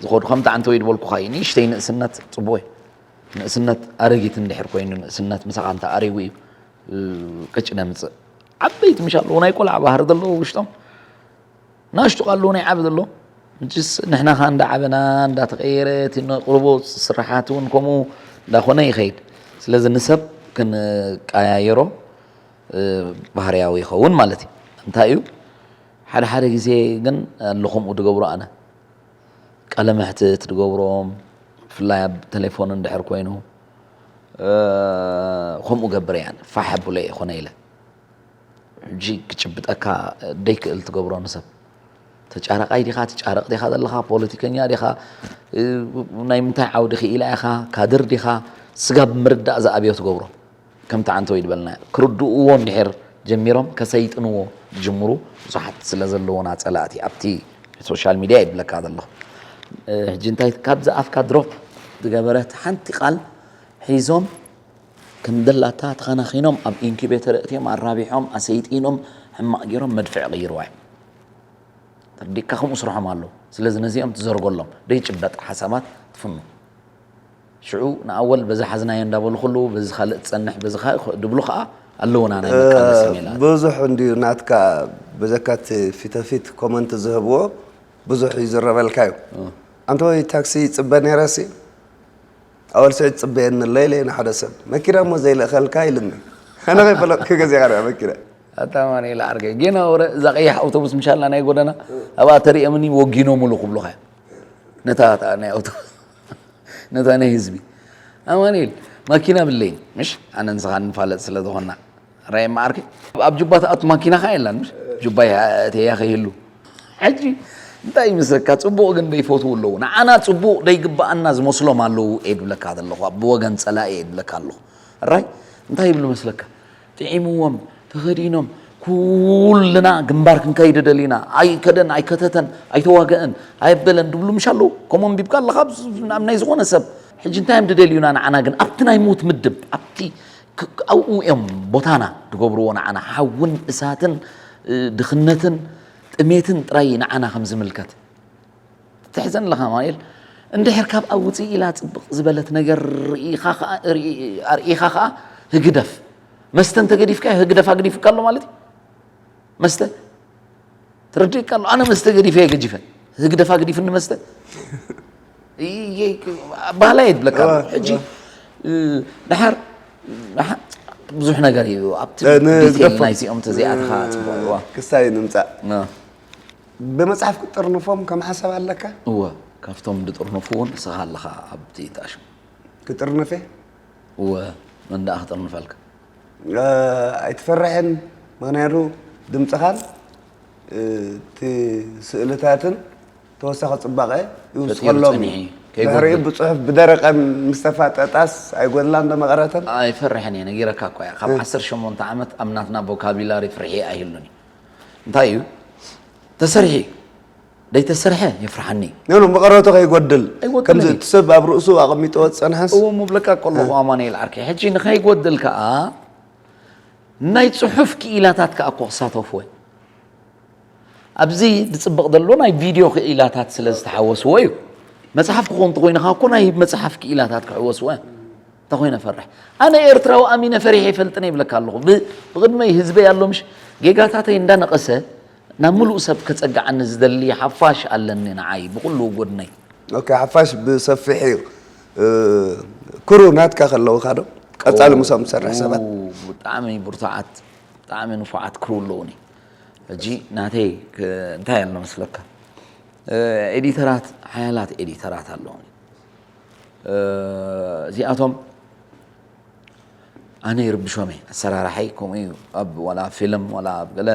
ዝኸዱ ከምቲ ዓንተ ወይ ዝበልኩኻ እዩ ንእሽተይ ንእስነት ፅቡቅ እዩ ንእስነት ኣረጊት እንድሕር ኮይኑ ንእስነት ምሳኻ እንተ ኣሪጉ እዩ ቅጭ ነምፅእ ዓበይቲ ምሽ ኣለዎ ናይ ቆልዓ ባህሪ ዘለዎ ውሽጦም ናሽቱ ቃሉ ናይ ዓቢ ዘሎ ምችስ ንሕና ኸ እንዳዓበና እንዳተቀየረ እቲ ንቅርቦ ስራሓት እውን ከምኡ እንዳኾነ ይኸይድ ስለዚ ንሰብ ክንቀያየሮ ባህርያዊ ይኸውን ማለት እዩ እንታይ እዩ ሓደ ሓደ ግዜ ግን ኣሎ ከምኡ ድገብሮ ኣነ ቃለ መሕትት ድገብሮም ብፍላይ ኣብ ቴሌፎን እንድሕር ኮይኑ ከምኡ ገብር እያን ፋሕ ኣቡለ ይኾነ ኢለ ሕጂ ክጭብጠካ ደይክእል ትገብሮ ንሰብ ተጫረቃይ ዲኻ ትጫረቅ ዲኻ ዘለኻ ፖለቲከኛ ዲኻ ናይ ምንታይ ዓውዲ ክኢላ ኢኻ ካድር ዲኻ ስጋብ ምርዳእ ዝኣብዮ ትገብሮ ከምቲ ዓንተወይ ዝበልና ክርድእዎ እንድሕር ጀሚሮም ከሰይጥንዎ ዝጅምሩ ብዙሓት ስለ ዘለዉና ፀላእቲ ኣብቲ ሶሻል ሚድያ ይብለካ ዘለኹ ሕጂ እንታይ ካብዚ ኣፍካ ድሮፕ ዝገበረት ሓንቲ ቃል ሒዞም ከም ደላታ ተኸናኺኖም ኣብ ኢንኩቤተር እትዮም ኣራቢሖም ኣሰይጢኖም ሕማቕ ገይሮም መድፍዕ ቀይርዋ እዮም ተርዲካ ከምኡ ስርሖም ኣለዉ ስለዚ ነዚኦም ትዘርጎሎም ደይጭበጥ ሓሳባት ትፍኑ ሽዑ ንኣወል በዚ ሓዝናዮ እንዳበሉ ከለዉ በዚ ካልእ ትጸንሕ በዚ ካልእ ድብሉ ከዓ ኣለዉና ናይ መቃለሲ ሜላት ብዙሕ እንድዩ ናትካ በዘካ እቲ ፊተፊት ኮመንት ዝህብዎ ብዙሕ ይዝረበልካ እዩ ኣንተ ወይ ታክሲ ይፅበ ነይረሲ ኣወል ስዒድ ፅበየኒ ኣሎ ኢለ ንሓደ ሰብ መኪና እሞ ዘይልእኸልካ ኢልኒ ኣነ ከይፈለጥኩ ገዚኻ ሪኣ መኪና ኣታ ማን ኢለ ዓርከይ ጌና ወረ እዛ ቀያሕ ኣውቶቡስ ምሻላ ናይ ጎደና ኣብኣ ተሪኦምኒ ወጊኖምሉ ክብሉኻ ነታ ናይ ኣውቶቡስ ነታ ናይ ህዝቢ ኣማኒኤል ማኪና ብለይን ምሽ ኣነ ንስኻ ንፋለጥ ስለ ዝኾንና ራይ ማዓርኪ ኣብ ጁባ ተኣቱ ማኪና ካ የላን ምሽ ጁባ እያ እተያ ከይህሉ ሕጂ እንታይ ይመስለካ ፅቡቅ ግን ደይፈትው ኣለዉ ንዓና ፅቡቅ ደይግበኣና ዝመስሎም ኣለዉ እየ ድብለካ ዘለኹ ብወገን ፀላኢ እየ ድብለካ ኣለኹ ራይ እንታይ ይብሉ መስለካ ጥዒምዎም ተኸዲኖም ኩልና ግንባር ክንከይድ ደሊና ኣይከደን ኣይከተተን ኣይተዋገአን ኣየበለን ድብሉ ምሽ ኣለዉ ከምኡ ኣንቢብካ ኣለኻ ናብ ናይ ዝኾነ ሰብ ሕጂ እንታይ እዮም ድደልዩና ንዓና ግን ኣብቲ ናይ ሞት ምድብ ኣብቲ ኣብኡ እዮም ቦታና ድገብርዎ ንዓና ሓውን እሳትን ድኽነትን ጥሜትን ጥራይ ንዓና ከም ዝምልከት ተሕዘን ኣለኻ ማኑኤል እንድሕር ካብ ኣብ ውፅእ ኢላ ፅብቕ ዝበለት ነገር ኣርኢኻ ከዓ ህግደፍ መስተ እንተገዲፍካ ህግደፍ ኣግዲፉካ ኣሎ ማለት እዩ መስተ ትረድእካ ኣሎ ኣነ መስተ ገዲፈ ገጂፈ ህግደፍ ኣግዲፍኒ መስተ ባህላ የድብለካ ሕጂ ድሓር ብዙሕ ነገር እዩ ኣብቲ ናይዚኦም ተዚኣትኻ ፅቡቅ ክሳይ ንምፃእ ብመፅሓፍ ክትጥርንፎም ከም ሓሳብ ኣለካ? እወ፣ ካብቶም ዝጥርንፉ እውን ንስኻ ኣለኻ ኣብቲ ተኣሽሙ። ክጥርንፍ እየ። እወ፣ መን ደኣ ክጥርንፈልካ? ኣይትፈርሕን፣ ምኽንያቱ ድምፅኻን እቲ ስእልታትን ተወሳኺ ፅባቐ ይውስኸሎም እዩ። ድሕሪኡ ብፅሑፍ ብደረቐን ምስ ተፋጠጣስ ኣይጎድላን ዶ መቐረተን? ኣይፈርሕን እየ፣ ነጊረካ እኳ እየ። ካብ ዓሰርተ ሸሞንተ ዓመት ኣብ ናትና ቮካቢላሪ ፍርሒ ኣይህሉን እዩ። እንታይ እዩ ተሰሪሒ ደይተሰርሐ የፍርሓኒ ኖ መቐረቱ ከይጎድል ከምዚ እቲ ሰብ ኣብ ርእሱ ኣቐሚጥዎ ዝፀንሐስ እዎ ምብለካ ከለኹ ኣማኑኤል ዓርከይ ሕጂ ንኸይጎድል ከዓ ናይ ፅሑፍ ክኢላታት ከዓ እኮ ክሳተፍወ ኣብዚ ዝፅብቕ ዘሎ ናይ ቪድዮ ክኢላታት ስለ ዝተሓወስዎ እዩ መፅሓፍ ክኾን ተኮይንኻ እኮ ናይ መፅሓፍ ክኢላታት ክሕወስወ እንተ ኮይነ ፈርሕ ኣነ ኤርትራዊ ኣሚነ ፈሪሐ ይፈልጥን ይብለካ ኣለኹ። ብ- ብቕድመይ ህዝበይ ኣሎ ምሽ ጌጋታተይ እንዳነቐሰ ናብ ምሉእ ሰብ ከጸግዓኒ ዝደሊ ሓፋሽ ኣለኒ ንዓይ ብኹሉ ጎድነይ። ኦኬ፣ ሓፋሽ ብሰፊሕ እዩ። ክሩ ናትካ ከለውካ ዶ ቀጻሊ ምሳም ትሰርሕ ሰባት? ብጣዕሚ ብርቱዓት ብጣዕሚ ንፉዓት ክሩ ኣለውኒ። ሕጂ ናተይ እንታይ ኣሎ መስለካ? ኤዲተራት ሓያላት ኤዲተራት ኣለውኒ። እዚኣቶም ኣነ ይርብሾም እየ። ኣሰራርሓይ ከምኡ እዩ። ኣብ ዋላ ኣብ ፊልም ዋላ ኣብ ገለ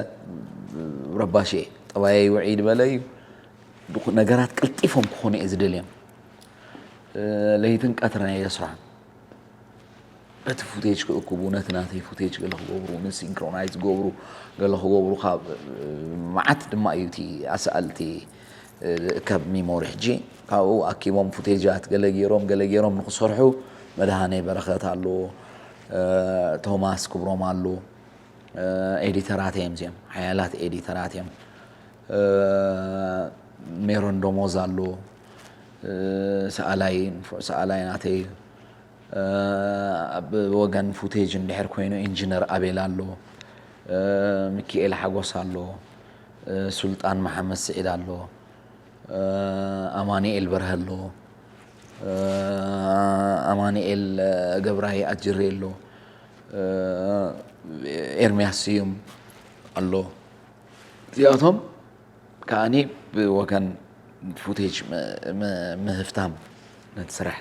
ረባሽ እየ። ጠባየይ ውዒድ በለ እዩ። ነገራት ቀልጢፎም ክኾኑ እየ ዝደልዮም። ለይትን ቀትርን እየ ዘስርሖም። በቲ ፉቴጅ ክእክቡ ነቲ ናተይ ፉቴጅ ገለ ክገብሩ ንሲንክሮናይዝ ክገብሩ ገለ ክገብሩ ካብ መዓት ድማ እዩ እቲ ኣስኣልቲ ካብ ሚሞሪ ሕጂ ካብኡ ኣኪቦም ፉቴጃት ገለ ገይሮም ገለ ገይሮም ንክሰርሑ መድሃኔ በረኸት ኣሎ፣ ቶማስ ክብሮም ኣሎ። ኤዲተራት እዮም እዚኦም ሓያላት ኤዲተራት እዮም። ሜሮን ደሞዝ ኣሎ፣ ሰኣላይ ናተይ እዩ። ኣብ ወገን ፉቴጅ እንድሕር ኮይኑ ኢንጂነር ኣቤል ኣሎ፣ ሚኪኤል ሓጎስ ኣሎ፣ ሱልጣን መሓመድ ስዒድ ኣሎ፣ ኣማኒኤል በርሀ ኣሎ፣ ኣማኒኤል ገብራይ ኣጅሬ ኣሎ፣ ኤርሚያስ ስዩም ኣሎ። እዚኣቶም ከዓኒ ብወገን ፉቴጅ ምህፍታም ነቲ ስራሕ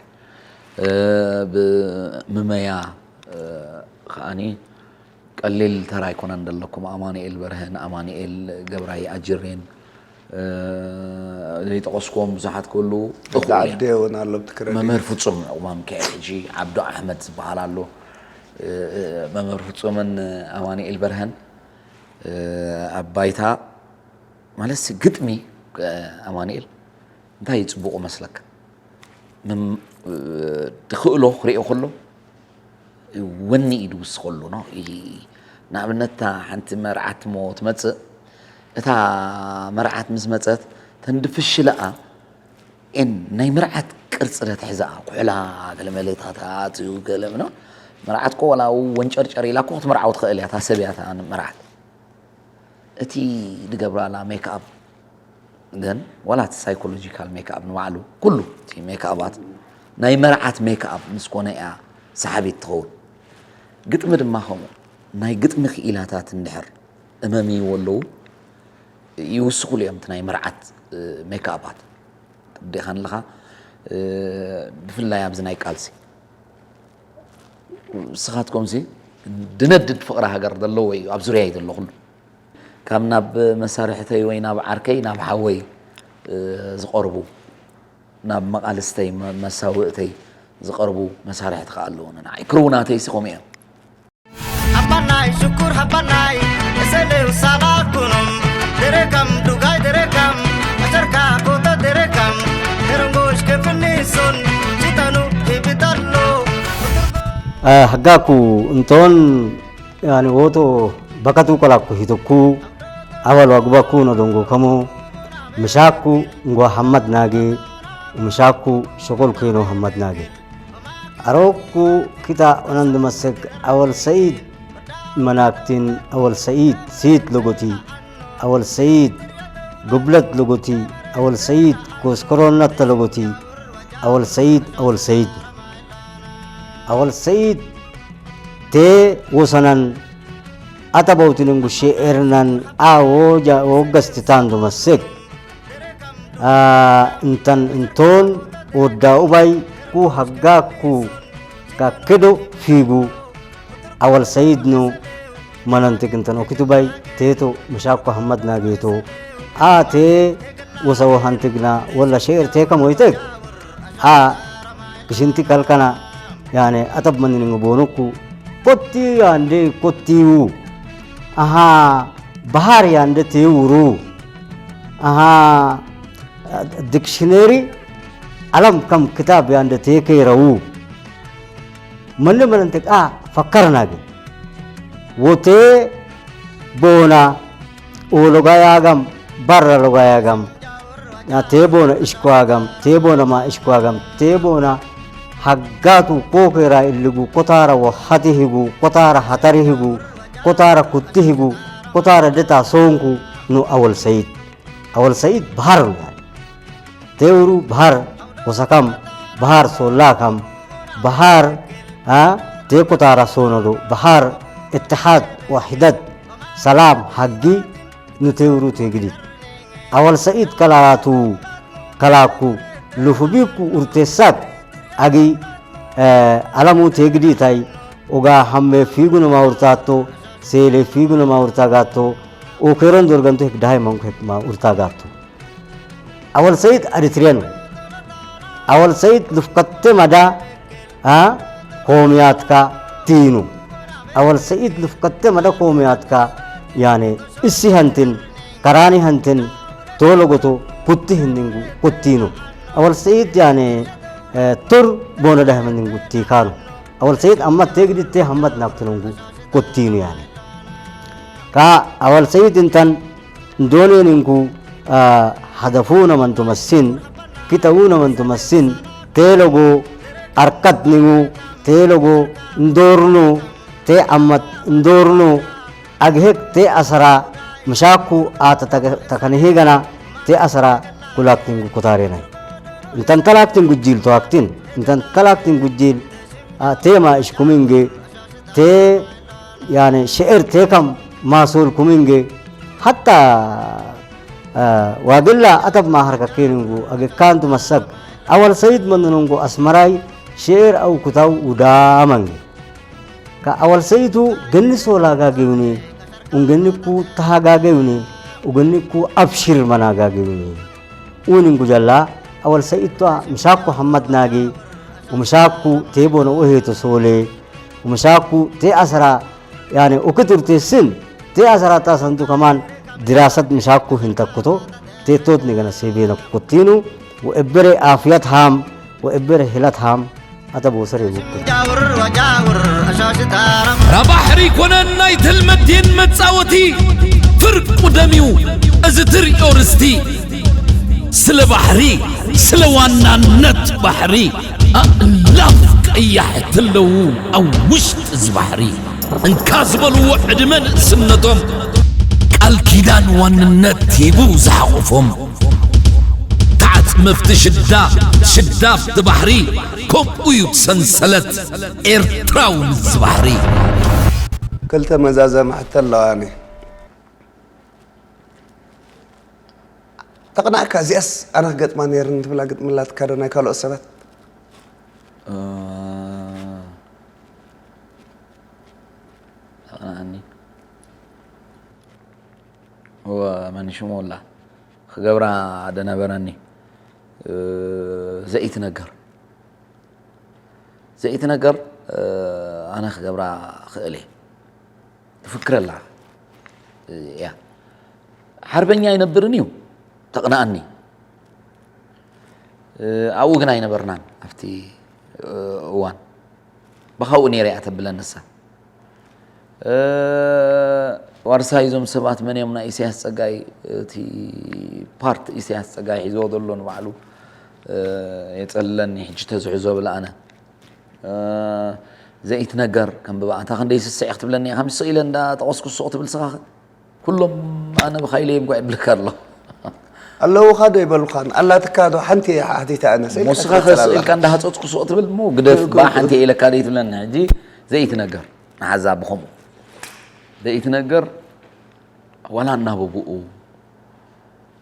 ብምመያ ከዓኒ ቀሊል ተራ ኣይኮነን ዘለኩም ኣማኑኤል በርሀን ኣማኑኤል ገብራይ ኣጅሬን ዘይጠቐስኩዎም ብዙሓት ክህሉ እኹል እዮም። እውን ኣሎ ብትክረ መምህር ፍጹም ዕቑባ ሚካኤል ሕጂ ዓብዱ ኣሕመድ ዝበሃል ኣሎ። መምህር ፍጹምን ኣማኑኤል በርሀን ኣብ ባይታ ማለትሲ ግጥሚ ኣማኑኤል እንታይ እዩ ፅቡቑ መስለካ? ድኽእሎ ክሪኦ ከሎ ወኒ እዩ ድውስኸሉ ነው። ንኣብነት እታ ሓንቲ መርዓት ሞ ትመፅእ እታ መርዓት ምስ መፀት ተንድፍሽለኣ ኤን ናይ መርዓት ቅርፂ ደ ትሕዛኣ ኩሕላ ገለ መለታታት ገለ ምና መርዓት ኮ ወላ ወንጨርጨር ኢላ ኮ ክትምርዓው ትኽእል እያ። እታ ሰብ እያ እታ መርዓት እቲ ዝገብራላ ሜክኣፕ ግን ዋላ እቲ ሳይኮሎጂካል ሜክኣፕ ንባዕሉ ኩሉ እቲ ሜክኣባት ናይ መርዓት ሜክኣፕ ምስ ኮነ እያ ሰሓቢት ትኸውን። ግጥሚ ድማ ከምኡ ናይ ግጥሚ ክኢላታት እንድሕር እመምይዎ ኣለዉ ይውስኹሉ እዮም እቲ ናይ መርዓት ሜክኣባት። ዲኻ ንለኻ ብፍላይ ኣብዚ ናይ ቃልሲ ንስኻትኩም ሲ ድነድድ ፍቕሪ ሃገር ዘለዎ እዩ ኣብ ዙርያ እዩ ዘሎ ኩሉ ካብ ናብ መሳርሕተይ ወይ ናብ ዓርከይ ናብ ሓወይ ዝቐርቡ ናብ መቓልስተይ መሳውእተይ ዝቐርቡ መሳርሕቲ ከዓ ኣለዎ ንዓይ ክርውናተይ ሲ ከምኡ እዮም ሃባናይ ሽኩር ሃባናይ እሰሌው ሳባ ኩኖም ደረካም ዱጋይ ደረካም ኣሰርካ ኮተ ደረካም ደረንጎሽ ከፍኒሶን ችተኑ ሂብታሎ haggaku intoon yani woto bakatu kolaku hitoku awal wagubaku no dongo kamo mishaku ngwa hamad nage mishaku shokol keno hamad nage aroku kita onand masek awal said manaktin awal said sit logoti awal said gublat logoti awal said koskoronat logoti awal said awal said awal said te wosanan atabawtinin gushe ernan a woja wogasti tandu masek intan inton wodda ubay ku hagga ku kakkedo figu awal sayidnu manantik intan okitu bay teto mashakko hammad nageto a te wosawo hantigna walla she'er teka moytek a kishinti kalkana yani atab manini ngobonukku kotti yande kottiwu aha bahar yande tewuru aha dictionary alam kam kitab yande tekerawu manne manantek a fakkarnage wote bona ologayagam barra logayagam ya tebona ishkwagam tebona ma ishkwagam tebona ሀጋቱ ኮኬራ እልጉ፣ ኮታረ ወሐቲ ሂጉ፣ ኮታረ ሐተሪ ሂጉ፣ ኮታረ ኩቲ ሂጉ፣ ኮታረ ደታ ሶንኩ ኑ አወል ሰይድ። አወል ሰይድ በሐር ነው ያለ። ቴውሩ በሐር ወሰካም፣ በሐር ሶላካም፣ በሐር፣ አ፣ ቴ ኮታረ ሶኖዶ፣ በሐር እትሓድ ወሕደት፣ ሰላም ሐጊ፣ ኑ ቴውሩ ቴግዲት። አወል ሰኢድ ከላቱ ከላኩ ሉፉቢኩ ኡርቴሳክ አጊ፣ እ፣ አለሙ ቴግዲታይ ኦጋ ሐሜ ፊጉ ነማ ኡርታቶ ሴሌ ፊጉ ነማ ኡርታጋቶ ኦኬሮን ዶርገንቶ ህግዳሃይ መንኩ ህክማ ኡርታጋቶ። አወል ሰኢድ አሪትሪያን አወል ሰኢድ ሉፍከቴ መዳ አ፣ ኮምያትካ ቲኑ። አወል ሰኢድ ልፍከተ መደ ኮምያትካ፣ ያኔ፣ እሲ ሀንትን፣ ከራኒ ሀንትን፣ ቶሎ ጎቶ፣ ኩቲ ህንድንጉ፣ ኩቲኑ። አወል ሰኢድ፣ ያኔ፣ እ፣ ቱር ቦነ ደህመንንጉ ቲካኑ። አወል ሰኢድ አመት ቴግዲቴ ሀመት ናብትነንጉ፣ ኩቲኑ፣ ያኔ። ካ አወል ሰኢድ እንተን እንዶኔን እንኩ፣ አ፣ ሀደፉ ነመንቱ መሲን፣ ኪተዉ ነመንቱ መሲን፣ ቴለጎ አርከት ንሙ፣ ቴለጎ እንዶርኑ፣ ቴ አመት እንዶርኑ፣ አግሄክ ቴ አሰራ፣ ምሻኩ አተ ተከ-፣ ተከንሄ ገና፣ ቴ አሰራ ኩላክቲን ኩታሬናይ። እንተን ከላክቲን ጉጂል ተዋክቲን፣ እንተን ከላክቲን ጉጂል፣ አ፣ ቴማ እሽኩሚንጌ፣ ቴ፣ ያኔ፣ ሽዕር ቴ ከም ማሶል ኩሚንጌ፣ ሐታ፣ አ፣ ዋግላ አተብ ማህር ከኬንንጉ፣ አገካንቱ መሰግ፣ አወል ሰይድ መንንንጉ አስመራይ፣ ሽዕር አው ኩታው ውዳመንጌ። ከአወል ሰይቱ ገኒ ሶላ ጋጌውኒ፣ ኡንገኒኩ ተሃጋጌውኒ፣ ኡገኒኩ አብሽር መናጋጌውኒ። ኡኒንጉ ጀላ፣ አወል ሰይቷ ምሻኩ ሐመድ ናጊ፣ ወምሻኩ ቴቦነ ኡሄቶ ሶሌ፣ ወምሻኩ ቴ አሰራ፣ ያኔ ኡክቱር ቴስን፣ ቴ አሰራ ታሰንቱ ከማን ድራሰት ምሻኩ ህንተኩቶ፣ ቴቶት ንገነ ሴቤነ ኩቲኑ፣ ወእብሬ አፍያት ሃም፣ ወእብሬ ህለት ሃም፣ አተ ቦሰር ይቡኩ። ራባሕሪ ኮነን ናይ ተልመዴን መጻወቲ ፍርቁ ደምዩ እዚ ትርእዮ ርስቲ። ስለ ባሕሪ፣ ስለ ዋናነት ባሕሪ ኣእላፍ ቀያሕቲ ኣለዉ ኣብ ውሽጢ እዚ ባሕሪ። እንካ ዝበልዎ ዕድመ ንእስነቶም ቃል ኪዳን ዋንነት ሂቡ ዝሓቖፎም። ተዓጽመፍቲ ሽዳ፣ ሽዳፍቲ ባሕሪ፣ ከምኡ እዩ ሰንሰለት ኤርትራዊ ምስዚ ባሕሪ። ክልተ መዛዘሚ ሕቶ ኣለዋኒ። ተቕናእካ እዚኣስ ኣነ ክገጥማ ነይርኒ ትብላ ግጥሚ ኣላትካ ዶ ናይ ካልኦት ሰባት? እ፣ ተቕናኣኒ። እወ፣ መን ሽሙ ወላ ክገብራ ደነበረኒ። እ፣ ዘኢትነገር። ዘኢትነገር፣ እ፣ ኣነ ክገብራ ክእል እየ። ትፍክረላ እያ። ሓርበኛ ኣይነብርን እዩ፣ ተቕንኣኒ። እ፣ ኣብኡ ግን ኣይነበርናን፣ ኣብቲ፣ እ፣ እዋን። ብኻብኡ ነይረ እያ ተብለን ንሳ። እ፣ ዋርሳይ እዞም ሰባት መን እዮም? ናይ ኢሳያስ ጸጋይ፣ እቲ ፓርት ኢሳያስ ጸጋይ ሒዝዎ ዘሎ ንባዕሉ፣ እ፣ የጸልለኒ፣ ሕጂ ተዝሕዞ ብል ኣነ። እ፣ ዘኢትነገር ከንብባ። ኣንታ ክንደይ ስስዕ ክትብለኒ እያ። ከም ስቕ ኢለ እንዳ ጠቐስኩ ስቕ ትብል ስኻ ኸ? ኩሎም ኣነ ብኻይለ እዮም ጓ ይብልካ ኣሎ። ኣለዉኻ ዶ ይበሉኻን? ኣላትካ ዶ? ሓንቲ እየ ሓቲተ ኣነ። ስቕ እሞ ኢልካ ስኻ ትቐጽል ከ ስቕ ኣለኻ። ኢልካ እንዳ ሃጸጽኩ ስቕ ትብል እሞ ግደፍ፣ እኮ፣ ባ እኮ። ሓንቲ እየ ኢለካ ዶ ይትብለኒ? ሕጂ ዘኢትነገር ንሓዛ ብኸምኡ። ዘኢትነገር ዋላ እናበብኡ፣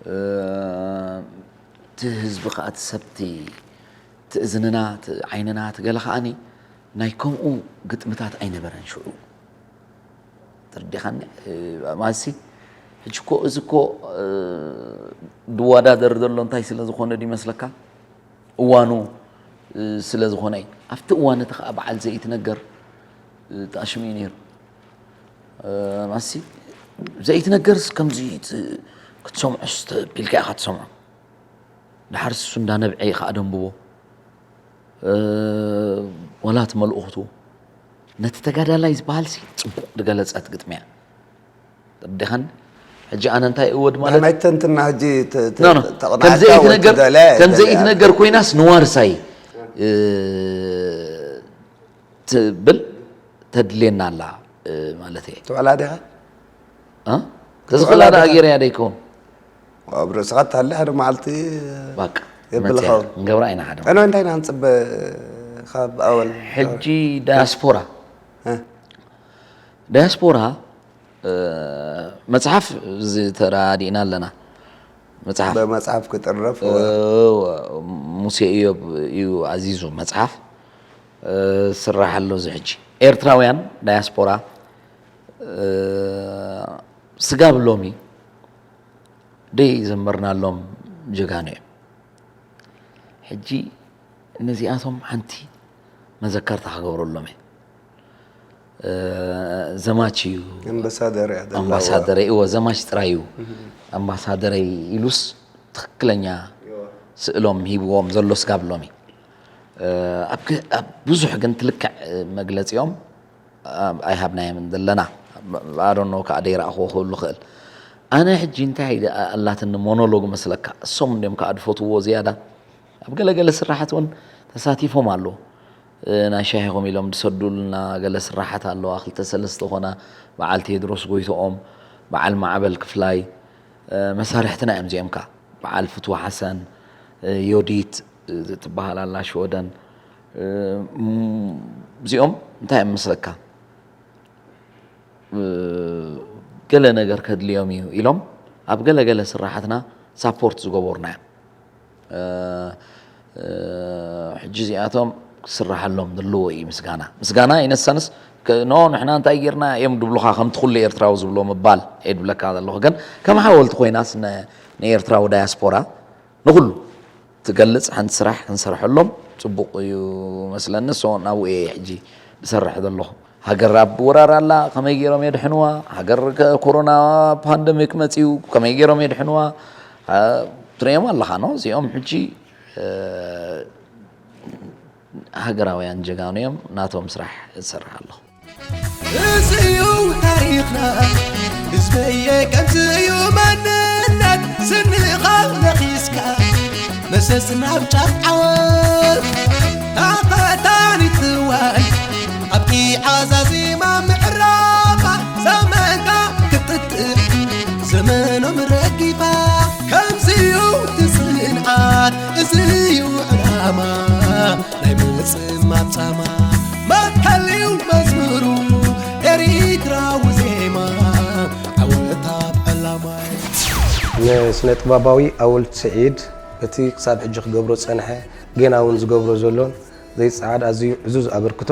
እ፣ እቲ ህዝቢ ከኣ እቲ ሰብቲ፣ እቲ እዝንና፣ እቲ ዓይንና፣ እቲ ገለ ከኣኒ ናይ ከምኡ ግጥምታት ኣይነበረን ሽዑ። ተረዲኻኒ? እ፣ ማሲ፣ ሕጂ እኮ፣ እዚ እኮ፣ እ፣ ዝወዳደር ዘሎ እንታይ ስለ ዝኾነ ድዩ ይመስለካ? እዋኑ፣ እ፣ ስለ ዝኾነ እዩ። ኣብቲ እዋን እቲ ከኣ በዓል ዘኢትነገር፣ እ፣ ተኣሽሙ እዩ ነይሩ። እ፣ ማሲ፣ ዘኢትነገርስ ከምዚ ት-፣ ክትሰምዖስ ተቢልካ ኢኻ ትሰምዖ። ድሓር እሱ እንዳ ነብዐ እዩ ከኣ ደንብቦ። እ፣ ወላ እቲ መልእኽቱ ነቲ ተጋዳላይ ዝበሃልሲ ጽቡቕ ዝገለጸት ግጥሚ እያ። ተረዲኻኒ? ሕጂ ኣነ እንታይ እወድ ማለት ናይ ተንትና ሕጂ ተ-፣ ተ-፣ ኖ፣ ኖ። ተቕናዕካ ከም ዘይትነገር፣ ወይ ትደልያ ከም ኣይደልያ። ዘይትነገር ኮይናስ ንዋርሳይ እ፣ ትብል ተድልየና ኣላ፣ እ፣ ማለት እየ። ትውዕላ ዲኻ? እ? ተዝኽእላ ደኣ ጌረያ ዶ ይከውን? ኣብ ርእስኻ ትሃሊ ሓደ መዓልቲ ባቃ የብል መፅያ ኸውን። ክንገብራ ኢና ሓደ ቀኖ እንታይ ኢና ንፅበ ካብ ኣወል? ሕጂ ዳያስፖራ እ? ዳያስፖራ፣ እ፣ መፅሓፍ ዝተራዲእና ኣለና። መፅሓፍ በመፅሓፍ ክጥረፍ እ፣ ሙሴ እዮብ እዩ ኣዚዙ መፅሓፍ፣ እ፣ ስራሕ ኣሎ። እዚ ሕጂ ኤርትራውያን ዳያስፖራ፣ እ፣ ስጋብ ሎሚ ደይ ዘመርናሎም ጀጋኑ እዮም። ሕጂ ነዚኣቶም ሓንቲ መዘከርታ ክገብረሎም እየ። እ፣ ዘማች እዩ። ኣምባሳደር እያ ደላ። ኣምባሳደረይ እዎ ዘማች ጥራይ እዩ ኣምባሳደረይ ኢሉስ ትኽክለኛ ስእሎም ሂብዎም ዘሎ ስጋብ ሎሚ። እ፣ ኣብ ገ-፣ ኣብ ብዙሕ ግን ትልክዕ መግለፂኦም፣ እ፣ ኣይሃብናዮምን ዘለና። ኣዶኖ ከዓ ደይረኣኽዎ ክህሉ ክእል። ኣነ ሕጂ እንታይ ኣላትኒ ሞኖሎግ መስለካ? እሶም እንዲዮም ከዓ ድፈትዎ ዝያዳ። ኣብ ገለገለ ስራሓት እውን ተሳቲፎም ኣለዉ። እ፣ ናይ ሻሂኹም ኢሎም ድሰዱልና ገለ ስራሓት ኣለዋ። ክልተ ሰለስተ ኾና፣ በዓል ቴድሮስ ጎይትኦም፣ በዓል ማዕበል ክፍላይ፣ እ፣ መሳርሕትና እዮም እዚኦም ከ። በዓል ፍትዊ ሓሰን፣ እ፣ ዮዲት፣ እ፣ ትበሃል ኣላ ሽወደን። እ፣ ም-፣ እዚኦም እንታይ እዮም መስለካ? እ፣ ገለ ነገር ከድልዮም እዩ ኢሎም ኣብ ገለ ገለ ስራሓትና ሳፖርት ዝገበሩና እዮም። እ፣ እ፣ ሕጂ እዚኣቶም ክስራሓሎም ዘለዎ እዩ ምስጋና። ምስጋና ኢነሰንስ ኖ ንሕና እንታይ ጌርና እዮም ድብሉኻ ከምቲ ኩሉ ኤርትራዊ ዝብሎ ምባል እየ ድብለካ ዘለኹ። ግን ከም ሓወልቲ ኮይናስ ነ-፣ ንኤርትራዊ ዳያስፖራ ንኹሉ ትገልጽ ሓንቲ ስራሕ ክንሰርሐሎም ጽቡቕ እዩ መስለኒ። ሶ ናብኡ እየ ሕጂ ዝሰርሕ ዘለኹ። ሃገር ኣብ ወራር ኣላ፣ ከመይ ገይሮም የድሕንዋ? ሃገር ከ-፣ ኮሮና ፓንደሚክ መጺኡ፣ ከመይ ገይሮም የድሕንዋ? አ፣ ትርእዮም ኣለኻ ኖ? እዚኦም ሕጂ፣ እ፣ ሃገራውያን ጀጋኑ እዮም፣ ናቶም ስራሕ እሰርሕ ኣለኹ። እዚ እዩ ታሪኽና ህዝበየ፣ ከምዚ እዩ መንነት ስንኻ ነኺስካ መሰስ ናብ ጫፍ ዓወት ኣኸታኒትዋይ ኣብቲ ዓዛዚማ ምዕራፋ ዘመንካ ክትጥእ ዘመኖም ረጊፋ ከምዚ እዩ ትጽንዓት እዚ እዩ ዕላማ ናይ ምጽማም ጻማ መትከልዩ መዝሙሩ ኤሪትራዊ ዜማ ዓወት ኣብ ዕላማይ። ንስነ ጥበባዊ ኣወል ስዒድ በቲ ክሳብ ሕጂ ክገብሮ ዝጸንሐ ጌና እውን ዝገብሮ ዘሎን ዘይጸዓድ ኣዝዩ ዕዙዝ ኣበርክቶ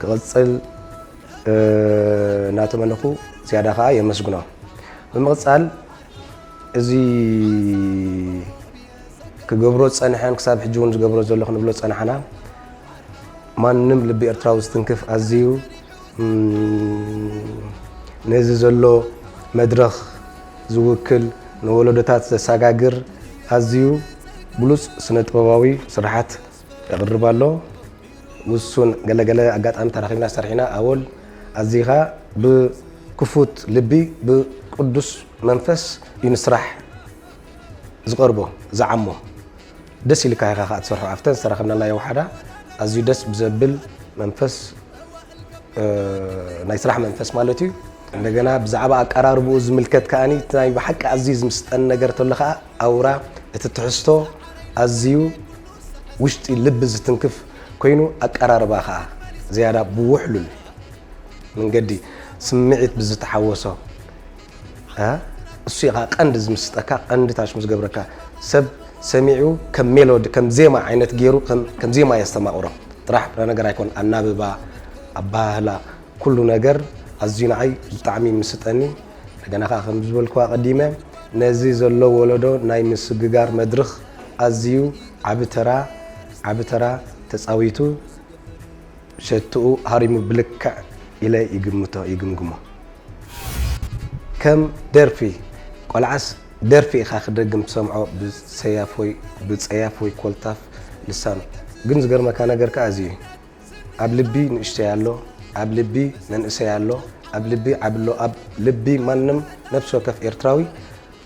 ክቕጽል እናተመነኹ ዝያዳ ከኣ የመስግኖ። ብምቕጻል እዚ ክገብሮ ዝጸንሐን ክሳብ ሕጂ እውን ዝገብሮ ዘሎ ክንብሎ ዝጸናሕና ማንም ልቢ ኤርትራዊ ዝትንክፍ ኣዝዩ ነዚ ዘሎ መድረኽ ዝውክል ንወለዶታት ዘሰጋግር ኣዝዩ ብሉጽ ስነ ጥበባዊ ስርሓት የቕርብ ኣሎ። ውሱን ገለገለ ኣጋጣሚ ተራኺብና ሰርሒና ኣወል ኣዚኻ ብክፉት ልቢ ብቅዱስ መንፈስ እዩ ንስራሕ ዝቐርቦ ዝዓሞ ደስ ኢልካ ኢኻ ከዓ ትሰርሖ ኣብተን ዝተራኸብናላ የውሓዳ ኣዝዩ ደስ ብዘብል መንፈስ ናይ ስራሕ መንፈስ ማለት እዩ። እንደገና ብዛዕባ ኣቀራርብኡ ዝምልከት ከኣ ናይ ብሓቂ ኣዝዩ ዝምስጠኒ ነገር ተሎ ከኣ ኣውራ እቲ ትሕዝቶ ኣዝዩ ውሽጢ ልቢ ዝትንክፍ ኮይኑ ኣቀራርባ ከኣ ዝያዳ ብውሕሉል መንገዲ ስምዒት ብዝተሓወሶ እሱ ኢኻ ቀንዲ ዝምስጠካ ቀንዲ ታሽሙ ዝገብረካ ሰብ ሰሚዑ ከም ሜሎዲ ከም ዜማ ዓይነት ገይሩ ከም ዜማ የስተማቕሮ ጥራሕ ጥረ ነገር ኣይኮን ኣናብባ ኣባህላ ኩሉ ነገር ኣዝዩ ንዓይ ብጣዕሚ ምስጠኒ እንደገና ከዓ ከም ዝበልኩዋ ቀዲመ ነዚ ዘሎ ወለዶ ናይ ምስግጋር መድርኽ ኣዝዩ ዓቢ ተራ ዓቢ ተራ ተፃዊቱ ሸትኡ ሃሪሙ ብልክዕ ኢለ ይግምቶ ይግምግሞ ከም ደርፊ ቆልዓስ ደርፊ ኢኻ ክደግም ትሰምዖ ብሰያፍ ወይ ብፀያፍ ወይ ኮልታፍ ልሳኑ ግን ዝገርመካ ነገር ከዓ እዚ እዩ ኣብ ልቢ ንእሽተይ ኣሎ ኣብ ልቢ መንእሰይ ኣሎ ኣብ ልቢ ዓብሎ ኣብ ልቢ ማንም ነፍሲ ወከፍ ኤርትራዊ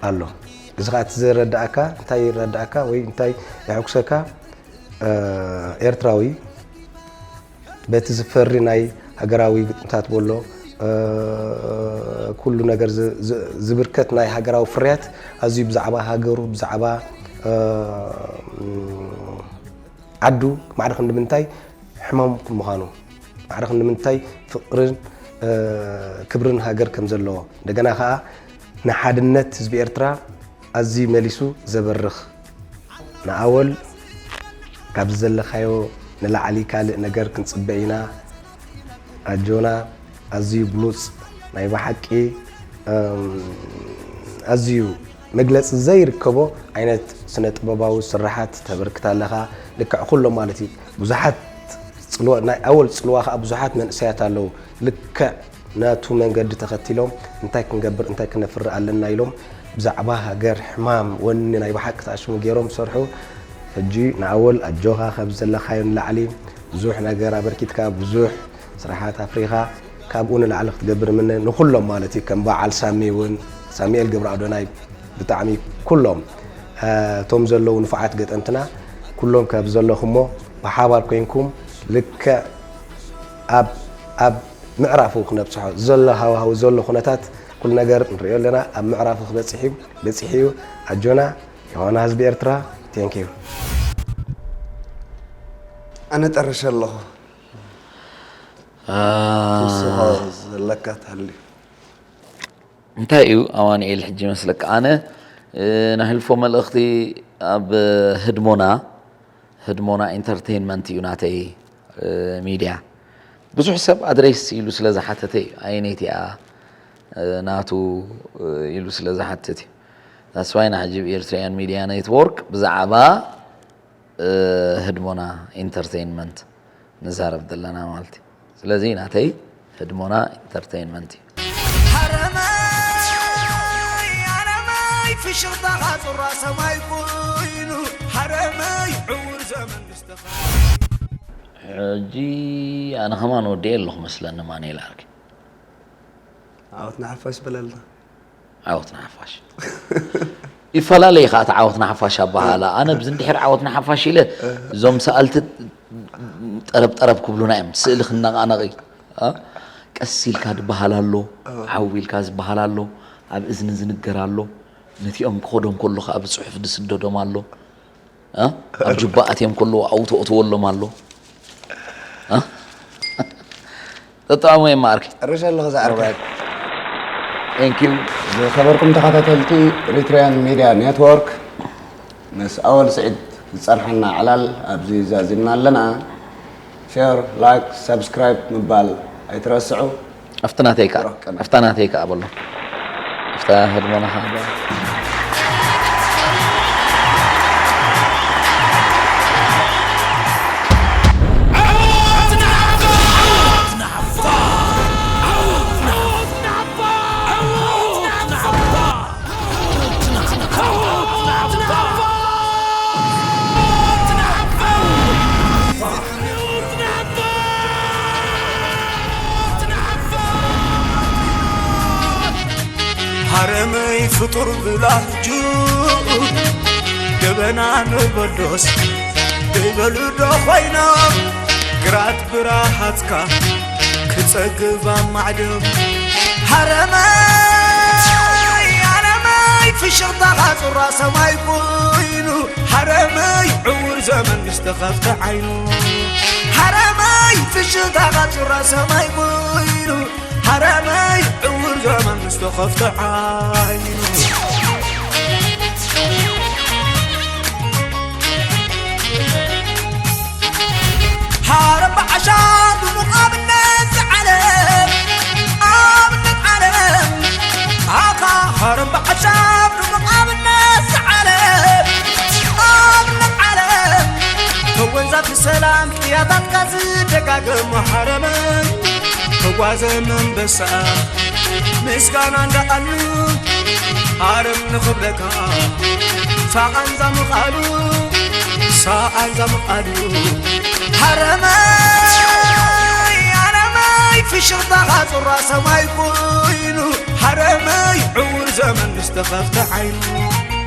ኣሎ እዚ ከዓ እቲ ዝረዳእካ እንታይ ይረዳእካ ወይ እንታይ የሐጉሰካ ኤርትራዊ በቲ ዝፈሪ ናይ ሃገራዊ ግጥምታት በሎ ኩሉ ነገር ዝብርከት ናይ ሃገራዊ ፍርያት ኣዝዩ ብዛዕባ ሃገሩ ብዛዕባ ዓዱ ማዕረ ክንዲ ምንታይ ሕማም ምዃኑ ማዕረ ክንዲ ምንታይ ፍቕርን ክብርን ሃገር ከም ዘለዎ እንደገና ከዓ ንሓድነት ህዝቢ ኤርትራ ኣዝዩ መሊሱ ዘበርኽ ንኣወል ካብዚ ዘለኻዮ ንላዕሊ ካልእ ነገር ክንጽበ ኢና ኣጆና ኣዝዩ ብሉጽ ናይ ብሓቂ ኣዝዩ መግለጺ ዘይርከቦ ዓይነት ስነ ጥበባዊ ስራሓት ተበርክት ኣለኻ ልክዕ ኩሎም ማለት እዩ ብዙሓት ናይ ኣወል ጽልዋ ከዓ ብዙሓት መንእሰያት ኣለዉ ልክዕ ናቱ መንገዲ ተኸቲሎም እንታይ ክንገብር እንታይ ክነፍሪ ኣለና ኢሎም ብዛዕባ ሃገር ሕማም ወኒ ናይ ብሓቂ ተኣሽሙ ገይሮም ዝሰርሑ ሕጂ ንኣወል ኣጆኻ ካብ ዘለኻዮ ንላዕሊ ብዙሕ ነገር ኣበርኪትካ ብዙሕ ስራሓት ኣፍሪኻ ካብኡ ንላዕሊ ክትገብር ምነ ንኩሎም ማለት እዩ ከም በዓል ሳሚ እውን ሳሚኤል ገብረ ኣዶናይ ብጣዕሚ ኩሎም እቶም ዘለዉ ንፉዓት ገጠምትና ኩሎም ካብ ዘለኹሞ ብሓባር ኮይንኩም ልክዕ ኣብ ኣብ ምዕራፉ ክነብፅሖ ዘሎ ሃዋህው ዘሎ ኩነታት ኩሉ ነገር ንሪኦ ኣለና ኣብ ምዕራፉ ክበፅሕ እዩ በፂሑ እዩ ኣጆና ዮሃና ህዝቢ ኤርትራ thank you ኣነ ጠርሸ ኣለኹ ንስኻ ዘለካ ትሃልዩ እንታይ እዩ ኣማኑኤል ሕጂ መስለካ ኣነ ናሕልፎ መልእኽቲ ኣብ ህድሞና ህድሞና ኢንተርቴንመንት እዩ ናተይ ሚድያ ብዙሕ ሰብ ኣድሬስ ኢሉ ስለ ዝሓተተ እዩ ኣየነይቲ እያ ናቱ ኢሉ ስለ ዝሓትት እዩ that's why ንሕጂ ብ Eritrean Media Network ብዛዕባ ህድሞና ኢንተርቴንመንት ንዛረብ ዘለና ማለት እዩ ስለዚ ናተይ ህድሞና ኢንተርቴንመንት እዩ ፍሽኽታኻ ጹራ ሰማይ ኮይኑ ሃረመይ ዕውር ዘመን ምስተኻ ሕጂ ኣነ ከማን ወዲኤ ኣለኹ መስለኒ ማኔል ዓርኪ ዓወት ንሓፋሽ በለልና ዓወት ንሓፋሽ ይፈላለየ ከዓ እቲ ዓወት ንሓፋሽ ኣበሃላ ኣነ ብዚ እንድሕር ዓወት ንሓፋሽ ኢለ እዞም ሰኣልቲ ጠረብ ጠረብ ክብሉና እዮም ስእሊ ክነቃነቂ ቀስ ኢልካ ዝበሃል ኣሎ ዓው ኢልካ ዝበሃል ኣሎ ኣብ እዝኒ ዝንገር ኣሎ ነቲኦም ክኸዶም ከሎ ከዓ ብፅሑፍ ዝስደዶም ኣሎ ኣብ ጁባ ኣትዮም ከለዉ ኣብኡ ተእትወሎም ኣሎ ጠጣዕሞ እዮም ማዓርከይ ርሸ ኣለኹ ዝዓርከይ Thank you ዝኸበርኩም ተኸታተልቲ Eritrean Media Network ምስ ኣወል ስዒድ ዝፀንሓና ዕላል ኣብዚ ዛዚምና ኣለና share like subscribe ምባል ኣይትረስዑ ኣብቲ ናተይ ከዓ ኣብታ ናተይ ከዓ በሎ ኣብታ ህድሞና ከዓ ሃረመይ ፍጡር ብላጁ ገበና ንበዶስ ይበሉ ዶ ኮይኖም ግራት ብራሃትካ ክጸግብ ኣብ ማዕዶም ሃረመይ ሃረመይ ፍሽኽታኻ ጹራ ሰማይ ኮይኑ ሃረመይ ዕውር ዘመን ምስ ተኸፍተ ዓይኑ ሃረመይ ፍሽኽታኻ ጹራ ሰማይ ኮይኑ ሃረመይ ዕውር ዘመን ምስ ተኸፍተ ዓይኑ ሃረም ብዓሻ ድሙቕ ኣብነት ዝዓለም ኣብነት ዓለም ኣኻ ሃረም ብዓሻ ድሙቕ ኣብነት ዝዓለም ኣብነት ዓለም ተወንዛፊ ሰላም ቅያታትካ ዝደጋገም ሃረመን ተጓዘ መንበሳ ምስጋና እንዳኣሉ ሃረም ንኽብለካ ሳኣንዛ ምቓሉ ሳኣንዛ ምቓሉ ሃረመይ ሃረመይ ፍሽኽታኻ ጹራ ሰማይ ኮይኑ ሃረመይ ዕውር ዘመን ምስተኸፍተ ዓይኑ